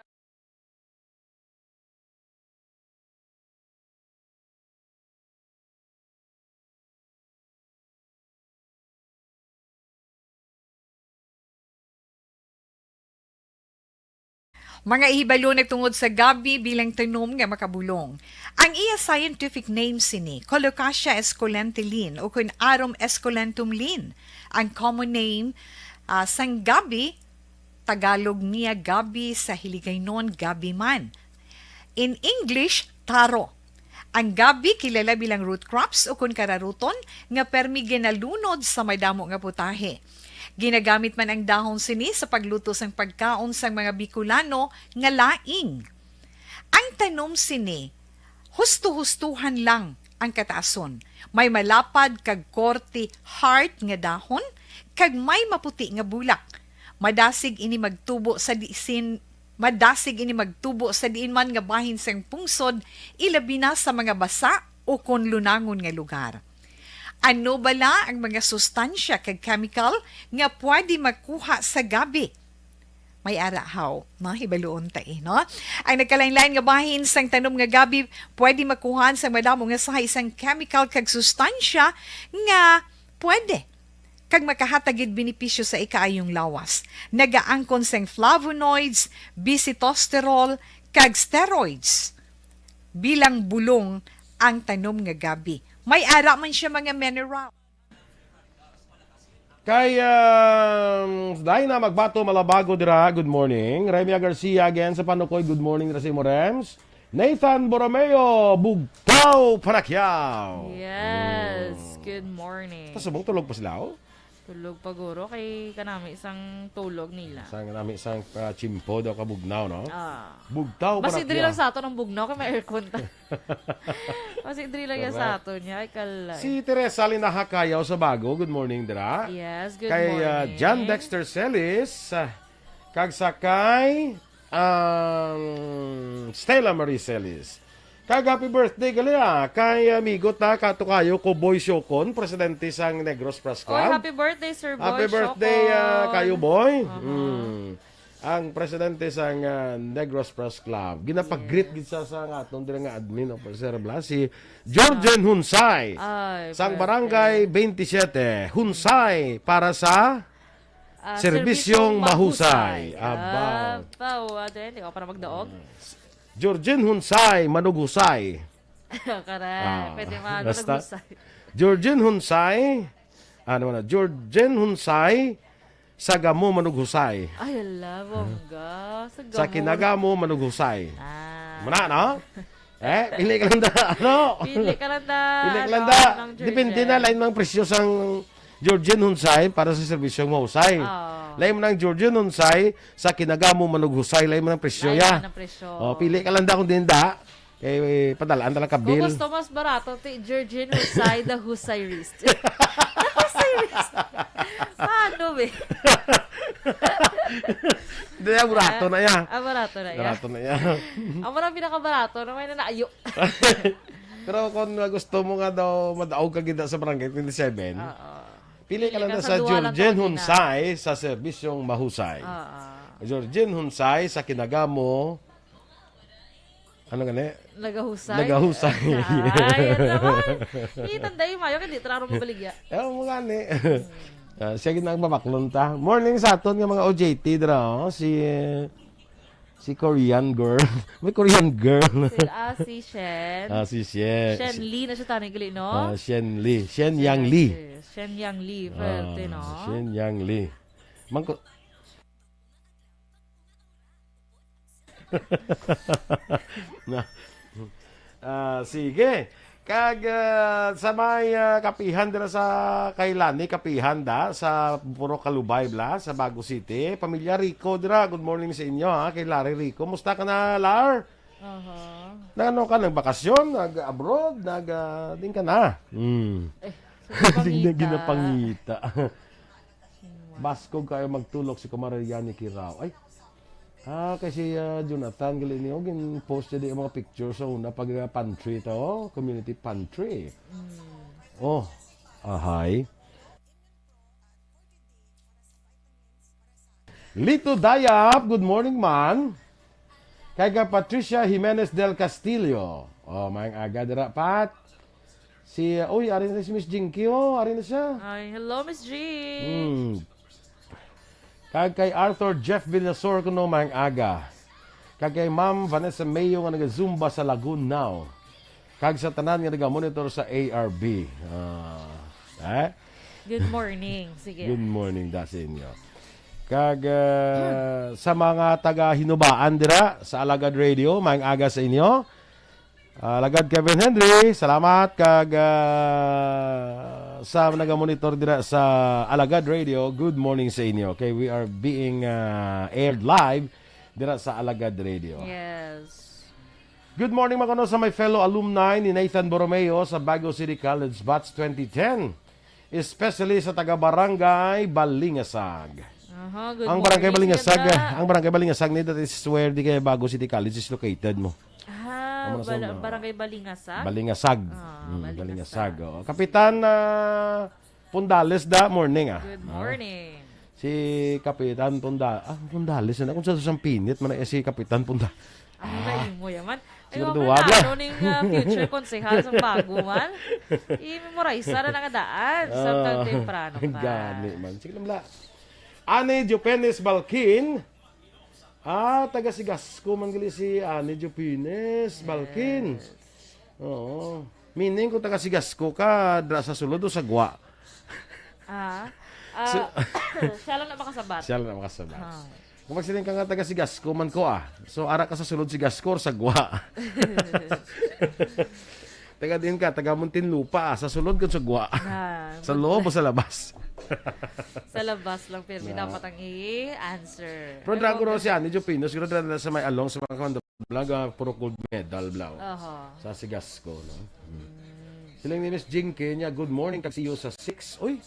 Mga ihibalo nagtungod sa gabi bilang tanom nga makabulong. Ang iya scientific name sini, Colocasia esculenta Lin, o kun Arum esculentum Lin. Ang common name, ah, sang gabi, Tagalog niya gabi, sa Hiligaynon gabi man. In English, taro. Ang gabi kilala bilang root crops o kun kararuton nga permi ginalunod sa madamo nga putahe. Ginagamit man ang dahon sini sa pagluto sang pagkaon sang mga Bicolano nga laing. Ang tanom sini, husto-hustuhan lang ang kataason. May malapad kag korte heart nga dahon kag may maputi nga bulak. Madasig ini magtubo sa disin Madasig ini magtubo sa diin man nga bahin sang pungsod, ilabi na sa mga basa o kon lunangon nga lugar. Ano bala ang mga sustansya kag chemical nga pwede makuha sa gabi? May ara haw, no? Hibaluon ta, eh, no? Ang nagkalain-lain nga bahin sang tanom nga gabi pwede makuhaan sang madamo nga sahi sang chemical kag sustansya nga pwede kag makahatag gid benepisyo sa ikaayong lawas. Nagaangkon sang flavonoids, bisitosterol, kag steroids. Bilang bulong ang tanom nga gabi. May ara man siya mga mineral. Kay, um, Dina Magbato Malabago dira, good morning. Remia Garcia again sa Panukoy, good morning dira sa imo, Rems. Nathan Borromeo, Bugtaw, Panakiao. Yes, Mm. Good morning. Ta subong tulog pa sila, oh? Tulog pa guro kay kanami sang tulog nila. Sang nami sang, ah, chimpo daw ka bugnaw, no? Ah. Bugtaw, Basi diri Panakiao. Lang sa aton ang bugnaw kay may aircon ta. Basi diri lang yan sa Correct. Aton niya. Ay, kalay. Si Teresa Linaha Cayaw sa Bago, good morning, dira. Yes, good Kay, ah, morning. John Dexter Celis, ah, kag sa kay, um, Stella Marie Celis. Kag happy birthday gali, ah, kay amigo ta, katukayo ko, Boy Siocon, presidente sang Negros Press Oy, Club. Happy birthday, Sir Boy Happy birthday, ah, Siocon. Kayo, Boy. Aha. Mm. Ang presidente sang, ah, Negros Press Club. Ginapag-greet Yes. gid sa, sa nga atong dira nga admin, Officer Blas, si Georgian Ah. Hunsay, Ay, sang birthday. Barangay twenty-seven. Hunsay para sa Ah, serbisyong serbisyong mahusay. mahusay. Aba. Aba, wa, dali. O, para magdaog. Georgian Hunsay, manughusay. Correct. Ah, Pwede man, basta, manughusay. Georgian Hunsay, ano na, Georgian Hunsay, sa gamo manughusay. Ay, ala, bongga. Sa Sa gamo. Kinagamo manughusay. Ah. Muna, no? Eh, pili ka lang da, ano? Pili ka lang da, Pili ka lang ano, da. ng Depende Georgian. Na, lain mang presyo sang Georgian Hunsay para sa serbisyong mahusay. Oo. Lain man ang Georgian Hunsay sa Kinagamo manughusay, lain man ang presyo, Lain ya. Man ang presyo. Oh, pili ka lang da kung din da. Eh, padalaan talaga Kung bill. Gusto mas barato, ti Georgian Hunsay, the Husayrist. The Husayrist. Paano, be? Hindi, ah, barato na yan. Ah, barato na yan. Barato na yan. Ang mga pinakabarato na may nanaayo. Pero kung gusto mo nga daw madaog ka gid sa Barangay twenty-seven, Oo. Pili ka Pili lang ka na sa sa duha lang Georgian ka, Hunsay sa serbisyong mahusay. Oo. Georgian Hunsay sa Kinagamo. Ano gani? Nagahusay. Nagahusay. Ay, ano naman? Itan dahil mayo, hindi tara mo baligya. Eh, mo gani. Ah, siya gid ang mabaklon ta. Morning sa aton nga mga O J T dira, oh. Si, eh, si Korean girl. May Korean girl. Si, ah, si Shen. Ah, si Shen. Shen Li na siya tani gali, no? Ah, Shen Li. Shen Shen Yang Li. Li. Shen Yang Li, Ah, pwerte, no? Shen Yang Li. Mangko-, Na. Ah, sige. Kag, ah, sa may, ah, kapihan dira sa kay Lani, kapihan da, sa Purok Kalubay, bla, sa Bago City. Pamilya Rico dira, good morning sa inyo, ha, kay Larry Rico. Musta ka na, Lar? Aha. Nag-ano ka, nagbakasyon, nag-abroad, nag, ah, din ka na? Hmm. Eh, sa Hindi na pangita. Ginapangita. Baskog kayo magtulok si Kumare Yani Kirao. Ay, ah, kay si, ah, Jonathan, gali niyo, gin-post niya di ang mga picture sa una pag, ah, pantry to, community pantry. Mm. Oh, ahay. Lito Dayap, good morning, man. Kay ka Patricia Jimenez del Castillo. Oh, maayong aga dira, Pat. Si, uy, ari na si Miss Jinky, oh. Ari na siya. Ay, hello, Miss Jing. Hmm. Kag kay Arthur Jeff Villasor kuno, maayong aga. Kag kay Ma'am Vanessa Mayo nga naga-Zumba sa Lagunao. Kag sa tanan nga naga-monitor sa A R B. Ah, eh? Good morning. Sige. Good morning da sa inyo. Kag ah, sa mga taga Hinubaan dira sa Alagad Radio, maayong aga sa inyo. Ah, Alagad Kevin Henry, salamat kag ah, sa naga-monitor dira sa Alagad Radio, good morning sa inyo. Okay, we are being ah, aired live dira sa Alagad Radio. Yes. Good morning, mga kuno, sa my fellow alumni ni Nathan Borromeo sa Bago City College Batch twenty ten, especially sa taga Barangay Balingasag. Aha, good Ang Barangay morning, Balingasag, ganda. Ang Barangay Balingasag ni, that is where di kay Bago City College is located mo. Ah, Amo na sa bala- una. Barangay Balingasag? Balingasag. Ah, Mm, Balingasag. Balingasag. Oh. Kapitan ah, Pundales da, morning ah. Good Ah, morning. Si Kapitan Punda, ah, Pundales na kung sa sang pinit man na si Kapitan Punda. Ano na imo yaman? Ay, Siguro wa duwa man ba? Ano ning ah, future konsehal sa Bago man? I-memorize na nga daan. Sa Ah, kag temprano pa. Gani man. Sige lang, bla. Ani Jopenes Balkin. Ah, taga Sigasco man gali si Ani Jopenes Balkin. Oo. Meaning, kung taga Sigasco ka, dra sa sulod o sa gwa? Ah, ah, siya lang na makasabat. Siya lang makasabat. Ah. Kung magsiling ka nga taga Sigasco man ko ah. So, ara ka sa sulod Sigasco or sa gwa? Taga din ka, taga Muntinlupa ah. Sa sulod ka sa gwa? Ah, Sa loob o sa labas? Sa labas lang, pero Na. Dapat ang i-answer. Pero drago raw siya, ni Jupino, siguro dra na sa may along sa mga condo vlog, ah, puro gold medal, bla. Oho. Sa Sigasco, no? Siling ni Miss Jinky niya, "Good morning, kag see you sa six." Uy,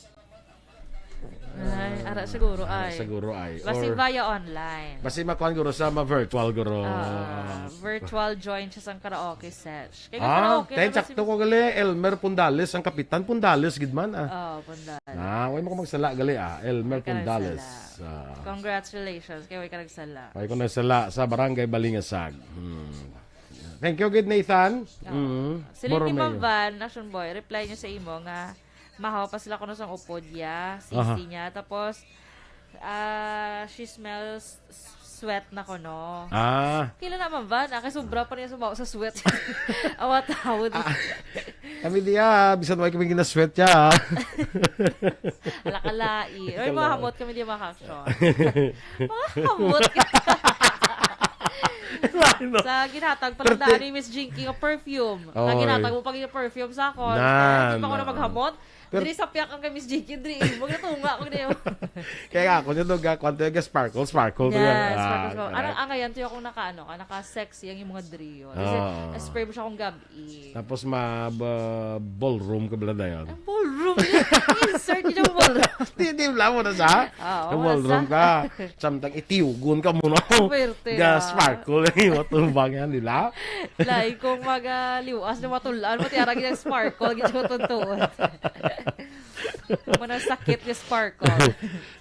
Ay, ara siguro ay. Siguro ay. Basi Or, via online. Basi makuan guro sa ma-virtual guro. Ah, virtual join siya sa karaoke sesh. Kaya Ah, karaoke ten na sakto ko gali, Elmer Pundales, ang kapitan Pundales, gid man ah. Oh, Pundal. Na, way mo ko magsala gali ah, Elmer Way ka Pundales. nagsala. Ah, Congratulations. Kaya way ka nagsala. Way ko nagsala sa Barangay Balingasag. Hmm. Thank you, good Nathan. Mm. Sila ni Borromeo. Ma'am Van, Action Boy, reply niya sa imo nga mahaw pa sila kuno sang upod ya, Aha. sisi niya. Tapos, ah, she smells s- sweat na kuno. Ah, Kila na, Ma'am Van, ah, kay sobra pa niya sumaw sa sweat. Awat-awat. kami diya, bisan way kami ginasweat siya. Ala ka lai. Oy, Ala. Mga hamot kami diya, mga action. Mga hamot ka. Ano? Sa ginhatag pa lang Perte- daan ni Miss Jinky nga perfume. Sa Oy. ginhatag mo pa yung perfume sa akon. Nan, Di pa ko na oo. maghamot. Per- Diri sa piyak ang kay Miss Jinky, diri. Huwag na tunga ko niya. Kaya nga ako niya doon, kwan to yung sparkle, sparkle to Yes, yan. Ah, sparkle, sparkle. Ano, correct. Ang ngayon, tuyo akong naka, ano, ka naka-sexy ang yung mga drio. Kasi, Oo. spray mo siya kung gabi. Tapos ma ba, ballroom ka bala na yun. Ang ballroom yun. Insert yun ang ballroom. Di, di wala mo na sa? Ah, Ang wala ballroom sa. ka. Samtang itiugon ka muna. Swerte, Ga ah. Sparkle na yung matubang yan nila. Lain kong mag-liwas na matulaan, pati arang yung sparkle, gid ko tuntuon. Manang sakit yung sparkle.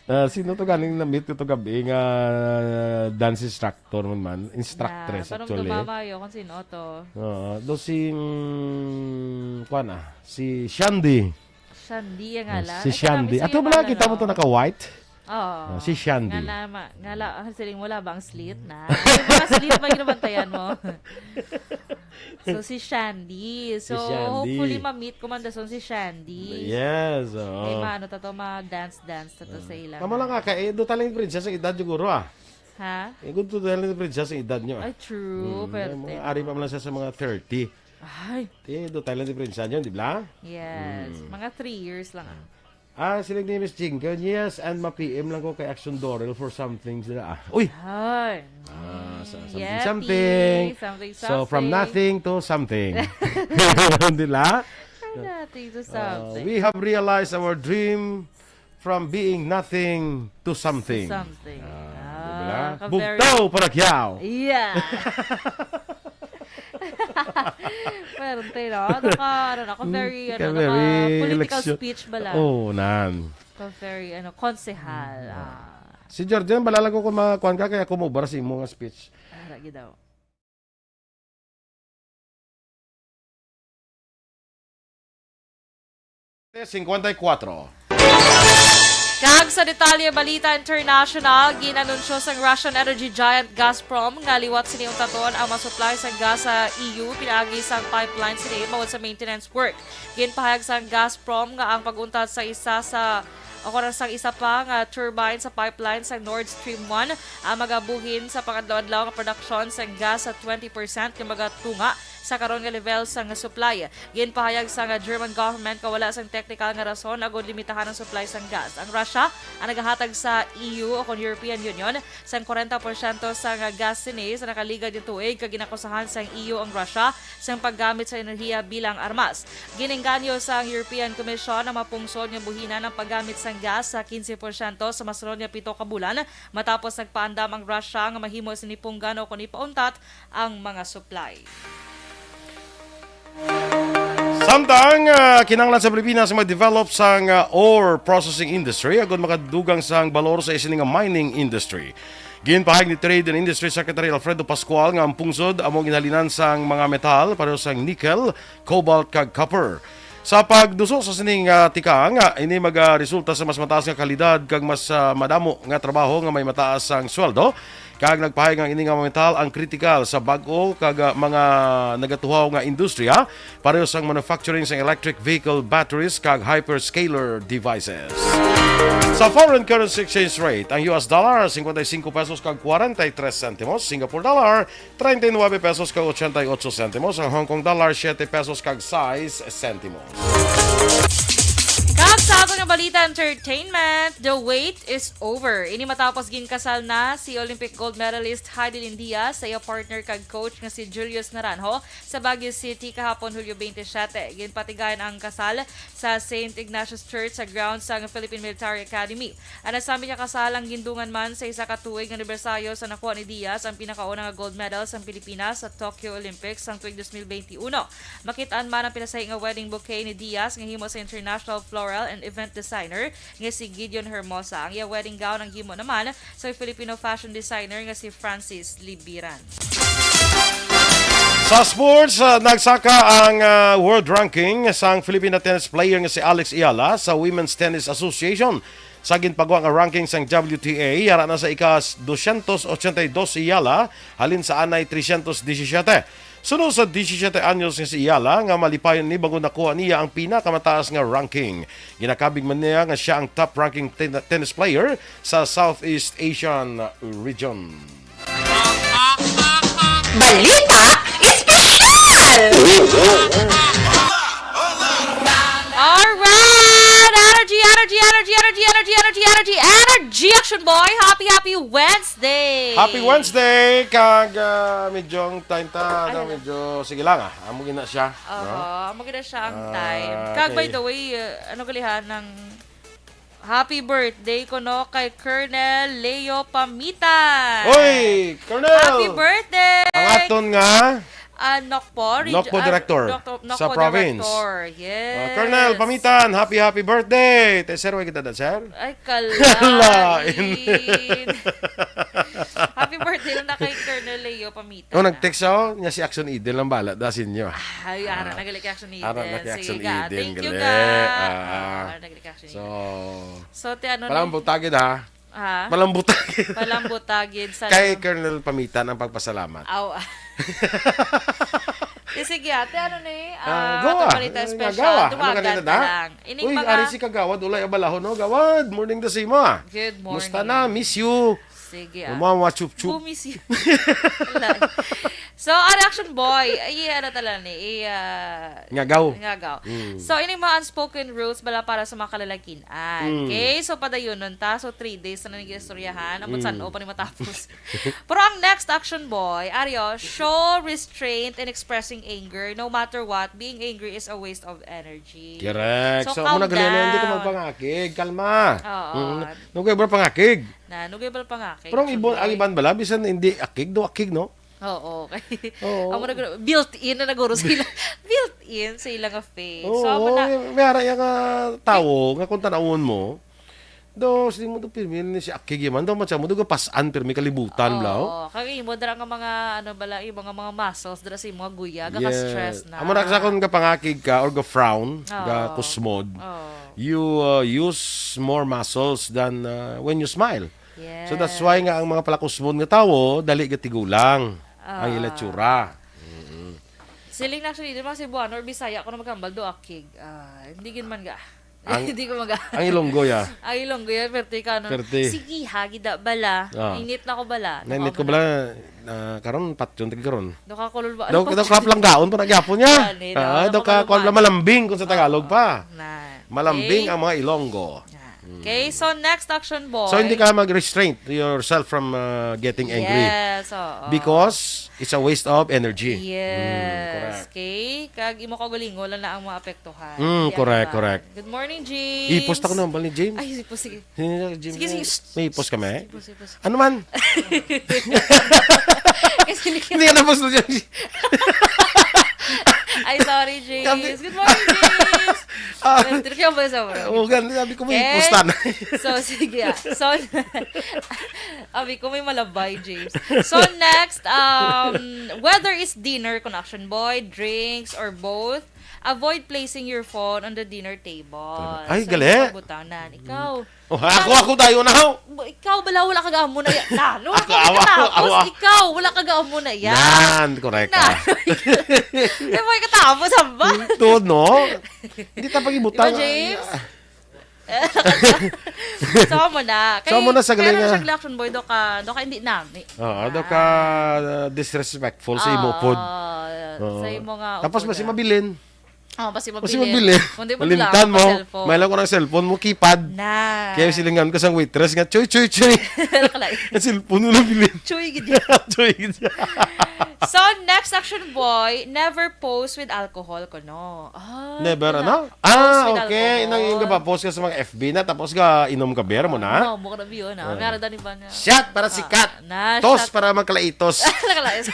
Ah, sino to ganing na-meet ko to gabi nga dance instructor man man? Instructress, Na, parang actually. Dumamayo kung sino to. Oo, do si, mm, kuwan ah, si Shandy. Shandy ang ngalan. Si Ay, Shandy. grabe, Ato sige, bala ngalan, kita mo no? to naka-white? Oo. Ah, si Shandy. Nga na, ma- nga la, ang siling mo, labang slit na. Yung mga slit ba ginabantayan mo? So, si Shandy. So, Si Shandy. Hopefully, ma-meet ko man dason si Shandy. Yes, oo. Ay, maano ta to, ma-dance-dance ta to sa ilang. Kamo lang nga, kay do talang princess ang edad siguro ah. Ha? Eh, good to talang princess ang edad nyo ah. Ay, true. Hmm, Pero, mga ari pa man lang siya sa mga thirty. Ay, Eh, do talang princess nyo, di ba? yes. Hmm. Mga three years lang. Ah. Ah, sila ni Miss Jinky. Yes, and ma-P M lang ko kay Action Dorel for something sila. Ah, uy! Ay. Ah, sa- something, Yeti, something. Something, So, from something. nothing to something. Di ba? From nothing to Uh, something. we have realized our dream from being nothing to something. Something. Ah, Ah, di ba? ka-very- Bugtaw para Kiao. Yeah. Pwerte, no? Naka, ano, naka very, ano, Ka-very naka political election. Speech bala. Oh, nan. Ka very, ano, konsehal. Ah. Si Jordan, balala ko kung makakuan ka, kaya kumubar sa imo nga speech. Ah, lagi daw. Cincuenta y cuatro. Kag sa detalye balita international, ginanunsyo sang Russian energy giant Gazprom nga liwat sini untaton ang masupply sang gas sa E U pinaagi sang pipeline sini bangod sa maintenance work. Ginpahayag sang Gazprom nga ang pag-untat sa isa sa o kung sang isa pa nga turbine sa pipeline sa Nord Stream one ang magabuhin sa pangadlaw-adlaw nga produksyon sang gas sa twenty percent nga magatunga sa karon nga level sang supply. Ginpahayag sang German government nga wala sang technical nga rason agud limitahan ang supply sang gas. Ang Russia ang nagahatag sa E U o kon European Union sang kwarenta porsyento sang gas sini sa nakaligad nga tuig, kag ginakusahan sang E U ang Russia sang paggamit sa enerhiya bilang armas. Ginengganyo sang European Commission ang mga pungsod nga buhinan ang paggamit sang gas sa quince porsyento sa masunod nga pito ka bulan, matapos nagpaandam ang Russia nga mahimo sini punggan o kon ipauntat ang mga supply. Samtang ah, kinahanglan sa Pilipinas nga mag-develop sang ah, ore processing industry agud makadugang sang balor sa isini nga mining industry. Ginpahayag ni Trade and Industry Secretary Alfredo Pascual nga ang pungsod amo ginhalinan sang mga metal pareho sang nickel, cobalt kag copper. Sa pagduso sa sining ah, tikang, ah, ini magaresulta sa mas mataas nga kalidad kag mas ah, madamo nga trabaho nga may mataas ang sweldo. Kag nagpahayag nga ini nga mga metal ang kritikal sa bag-o kag ah, mga nagatuhaw nga industriya, pareho sang manufacturing sang electric vehicle batteries kag hyperscaler devices. Sa foreign currency exchange rate, ang U S dollar, cincuenta y cinco pesos kag cuarenta y tres centimos, Singapore dollar, treinta y nueve pesos kag ochenta y ocho centimos, ang Hong Kong dollar, siete pesos kag sais centimos. Kag sa ato nga balita entertainment, the wait is over. Ini matapos ginkasal na si Olympic gold medalist Hidilyn Diaz sa iya partner kag coach nga si Julius Naranjo sa Baguio City kahapon, Hulyo twenty-seven. Ginpatigayon ang kasal sa Saint Ignatius Church sa grounds sang Philippine Military Academy. Ang nasambit nga kasal ang gindungan man sa isa ka tuig nga anibersaryo sa nakuha ni Diaz ang pinakauna nga gold medal sang Pilipinas sa Tokyo Olympics sang tuig dos mil benti uno. Makit-an man ang pinasahi nga wedding bouquet ni Diaz nga himo sa international floral and event designer nga si Gideon Hermosa. Ang iya wedding gown ang himo naman sa Filipino fashion designer nga si Francis Libiran. Sa sports, ah, nagsaka ang ah, world ranking sang Filipina tennis player nga si Alex Eala sa Women's Tennis Association. Sa ginpagwa nga ranking sang W T A, yara na sa ika dosyentos ochenta y dos si Eala halin sa anay tresyentos disisiete. Suno sa disisiete anyos nga si Eala nga malipayon ni bangod nakuha niya ang pinakamataas nga ranking. Ginakabig man niya nga siya ang top ranking ten- tennis player sa Southeast Asian region. Balita Espesyal! Alright! Energy, energy, energy, energy, energy, energy, energy, energy, Action Boy! Happy, happy Wednesday! Happy Wednesday! Kag ah, medyo ang time ta, Ano na? medyo sige lang ah. Amo gina siya. Oo, No? amo gina siya ang Ah, time. Kag by okay. the way, uh, ano galihan ng happy birthday ko no kay Colonel Leo Pamitan. Oy, Colonel! Happy birthday! Ang aton nga Ah, Nokpo, reg- Nokpo ah, Director Nokpo, sa Nokpo province. Director, yes. Ah, Colonel Pamitan, happy happy birthday! Te sir, way kita da, sir? Ay, kalain. Lain. Happy birthday lang na kay Colonel Leo Pamitan. Oh, nag-text siya, oh, niya si Action Idol ng bala, da sinyo. Ah. Ay, ara, nagalik Action Idol. Ara, nag-Action Sige, ga. Idol, Thank you, gali. ga. Ah. Ah, nagalik Action So, Idol. So, ti ano ni? Palambutagid ha? Ha? Palambutagid. Palambutagid sa Kay ano? Colonel Pamitan ang pagpasalamat. Aw. Eh, sige, ate, ano ni? Ah, Ah, gawa. ato balita Ano nga, special. gawa? Ano Dumagan ganito na na? lang. Ining Uy, mga ari si Kagawad, ulay abalaho, no? Gawad, morning da sa imo, ah. Good morning. Musta na? Miss you. Sige, ah. Mama, chup, chup. Bumisi. Wala. So, ang Action Boy, ay, ano talaga ni, i, ah, Ngagaw. Ngagaw. Mm. So, ini mga unspoken rules bala para sa mga kalalakinan. Mm. Okay? So, padayunon ta. So, three days na nag-istoryahan. Amo Mm. san-o pa ni matapos. Pero ang next Action Boy, Ario, show restraint in expressing anger. No matter what, being angry is a waste of energy. Correct. So, So, calm muna gali na, hindi ka down. magpangakig. Kalma. Oo. Mm. Nung kayo ba pangakig? Na, nugay ba pangakig? Pero ang ibo- Actually. ang iban bala, bisan hindi akig, do akig, no? Oo. Oo. Amo na guro, built-in na naguro sila. Built-in sa ilang face. Oo, So, amo na, may, may ara yung ah, tao nga kung tanawon mo, Do, sini mo do, pirmi ni si Akig man. Do, matsa mo, do, gapas-an, pirmi kalibutan, bla, oh. Oo, kag imo dira nga mga, ano bala, imo nga mga muscles dira sa imo nga guya, gaka-stress na. Amo na sa akon gapangakig ka or ga-frown, Oo. ga-kusmod, Oo. you, uh, use more muscles than, uh, when you smile. So, that's why nga Yes. ang mga palakusmod nga tawo, dali gatigulang ang ila Ah. tsura. Mm-mm. Siling na actually, di ba, Cebuano or Bisaya, kung maghambal, do akig. Ah, hindi gid man ga. Ang, Hindi ko maga. ang Ilonggo, ya. Ang Ilonggo, ya, perte ka, no? Perte. Sige, ha, gida bala. Ah. Init na ko bala. Nainit Nakaw ko mo bala, na. ah, karon, patyon, tagi karon. Daw ka kulol ba? Daw, Ano daw pa? ka planggaon pa nagyapon niya. Gani, Ah, daw, daw daw ka ka kulol kuwan ba? bala malambing kung sa Tagalog Oo. pa. Na. Malambing Okay. ang mga Ilonggo. Ah. Mm. Okay, so next action, boy. So, hindi ka mag-restraint yourself from, uh, getting angry. Yes, oo. Because it's a waste of energy. Yes. Mm, correct. Okay? Kag imo kaugalingon lang na ang maapektuhan. Mm, Di correct, ako ba? correct. Good morning, James. I-post ako ng hambal ni James. Ay, sige po, sige. Sino na, James? Sige, sige. May i-post kami? Sige po, sige po, sige. Ano man? Kasi Hindi ka na-post na, James. Ay, sorry, James. Sabi Good morning, James. Ah. Pero, pero siya ba sa mga Oh, gan-, sabi ko, may Okay. post na. So, sige, ah. So, abi ko, may malabay, James. So, next, um, whether it's dinner, connection boy, drinks, or both, avoid placing your phone on the dinner table. Ay, So, gali. hindi ka butang na. Ikaw, Oh, ako, ako tayo na, ho. Ba, ikaw, bala, wala ka gaamo na ya-, na, no? Ako, Ako, awa, katapos, awa. ikaw, wala ka gaamo na ya. Nan, correct Na. ka. Ay, may katapos, hamba? Tuod, no? Hindi ta pag-ibutang. Di ba, James? So, amo na. So, amo na sa Kay, galing, pero ah. siya, Action Boy, do ka, do ka hindi nami. Oo, do ka, Ah. uh, disrespectful sa imo Oo, pod. Oo. sa imo nga Tapos, upod, mas ah. mabilin. Oh, basi Basi mabilin. mabilin. Kung di mo Malimtan lang mo. Cellphone. May lang ko ng cellphone mo, keypad. Na. Kaya silingan ko sang waitress nga, "Choy, choy, choy." Nakalay. Ang cellphone mo nabilin. Choy, gid yan. Choy, gid yan. So, next action, boy, never pose with alcohol, kuno. Ah, Never, ina-, ano? pose Ah, with okay. alcohol. Nang yung gapa-post ka sa mga F B na, tapos ka inom ka beer mo na? Ah, mo ko na biyo na. Ah. Meron daw ni ba nga? Shot para Ah, sikat. na, Toast shot. para magkalaitos. Nakalaitos.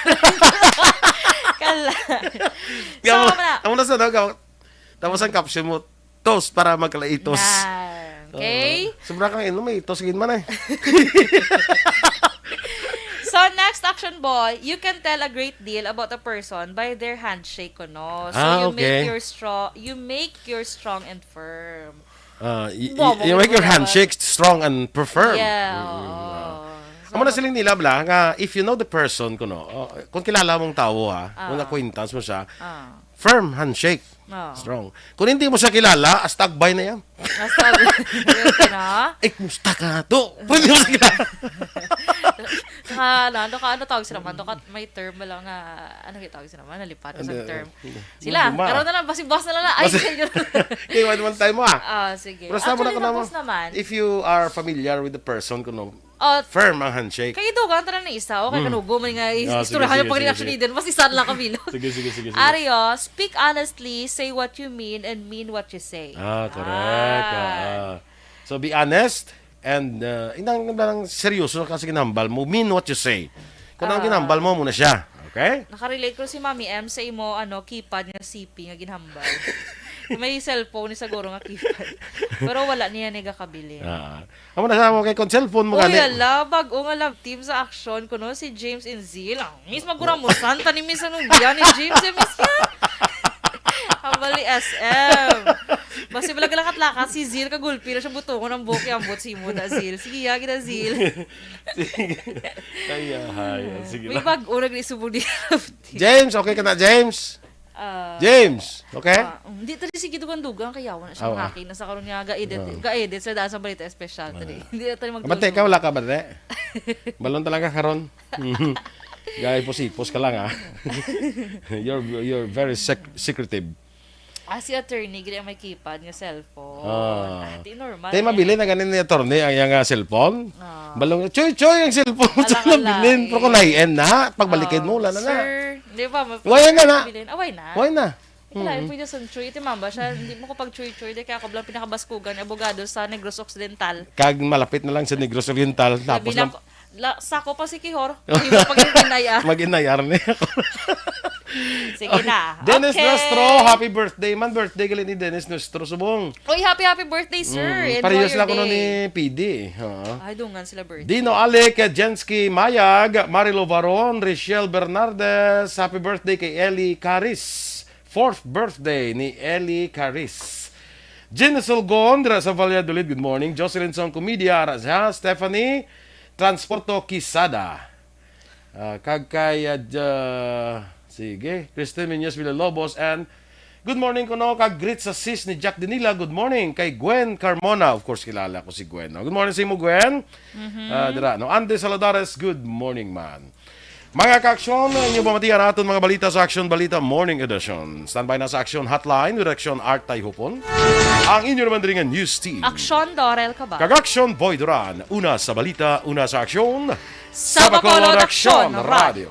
Kala. Amo So, na. amo na sa daw, tapos ang caption mo, "Toast para magkalaitos." Na. Okay? Oo. Sobra kang inom, may itos gid man eh. So, next action, boy, you can tell a great deal about a person by their handshake, kuno. So, Ah, you make okay. your strong, you make your strong and firm. Ah, y-, Bobo y-, you ka make your talaga. handshake strong and firm. Yeah, Mm, oo. ah. So, Amo na siling nila, bla, nga if you know the person, kuno, oh, kung kilala mong tawo, ha, Ah. kung acquaintance mo siya, Ah. firm handshake. Ah. Strong. Kung hindi mo siya kilala, hasta agbay na yan. Hasta agbay. Yun ka na? Eh, kumusta ka to? Pwede mo siya kilala. Saka, ano, ano ka, ano tawag sila man? Doon ka, may term mo lang nga, ano yung tawag sila man? Nalipat ko sa Ano, term. ano, Sila, ano, ma? karon na lang, basi-bas na lang na. Ay, Basi-, kayo. Okay, one, one time mo, ah. Ah, sige. Basta mo na Actually, ko na mo. tapos naman. If you are familiar with the person, kuno, Oh, Firm ang handshake. Kayo dugang tanan na isa, o kay Mm. kanugo man nga Ah, sige, istoryahan sige, yung pag-reaction sige, ni Eden, mas isa lang kami, no? Sige, sige, sige, sige. Ario, speak honestly, say what you mean, and mean what you say. Ah, correct. Ah. Ah, ah. So, be honest and, uh, inang, inang seryoso ka sa ginhambal mo, mean what you say. Kung ang Ah. ginhambal mo, muna siya. Okay? Nakarelate ko si Mami M sa imo, ano, keypad nga C P nga ginhambal. May cellphone ni siguro nga keypad. Pero wala niya ni gakabilin. Ah. Amo na sa mo kay kon cellphone mo Uy, gani. Ala, bag-o nga love team sa aksyon kuno si James and Zil. Ang miss maguramusan, tani miss ang nubya ni James, eh, miss yan. Hambal ni S M. Basi wala galakat-lakat si Zil, kagulpi na siya butungon ang buhok, ambot si mo na, Zil. Sige, yagi na, Zil. Sige. Ay, ay, ay, sige May lang. Bag-o na gani subong ni love team. James, okay ka na, James? Ah, James, okay? Ah, mm, di tali sige dugang-dugang kay yawa na siya Awa. Makakita sa karon nga ga-edit, Ah. ga-edit sa daan sa balita espesyal tali. Ah. Hindi na tali magtulog. Bante ka, wala ka, bante? Balon talaga karon. Gay, ipos-ipos ka lang, ah. You're, you're very sec-, secretive. Ah, si attorney, gini ang may keypad nga cellphone. Ah. Ah, di normal, Te, eh. Mabilin na ganin ni attorney ang iyang, ah, cellphone. Ah. Balong, "Choy, choy, ang cellphone mo Alang, sa alang, mabilin." Pero kung eh. Lain na, pagbalikin mo, Oh, wala na na. Sir, di ba, ma-, Wala na na. Mabilin. Ah, wala na. Wala na. Wala, Mm. pwede sa choy. Iti mamba siya, hindi mo ko pag choy-choy. Di kaya ako lang pinakabaskugan, abogado sa Negros Occidental. Kag malapit na lang sa Negros Oriental, Labi tapos na lang ko, la-, sako pa si Kihor. Hindi mo pag inayar. Mag-inayar niya ako. Sige na. Dennis Okay. Nuestro, happy birthday man. Birthday gali ni Dennis Nuestro subong. Uy, happy, happy birthday, sir. Mm, Enjoy parehas your lang kuno day. Ni P D. Ha? Ay, dungan sila birthday. Dino Alec, Jensky Mayag, Marilo Varon, Richelle Bernardes, happy birthday kay Ellie Caris. Fourth birthday ni Ellie Caris. Jean Sulgon, dira sa Valladolid, good morning. Jocelyn Song Comedia, ara sa Stephanie Transporto Quisada. Ah, kag kay, ah, Ja-, sige, Kristen Muñoz Villalobos, and good morning kuno, kag greet sa sis ni Jack Dinila. Good morning kay Gwen Carmona. Of course, kilala ko si Gwen, no? Good morning sa imo, Gwen. Ah, dira, no? Andy Saladares, good morning, man. Mga ka-aksyon, inyo pamatian aton mga balita sa Aksyon Balita Morning Edition. Standby na sa Aksyon Hotline with Aksyon Art Tayhupon. Ang inyo naman diri nga news team. Aksyon, Dorel Cabal. Kag Aksyon, Boy Duran. Una sa balita, una sa aksyon. Sa Bacolod, Aksyon Radio.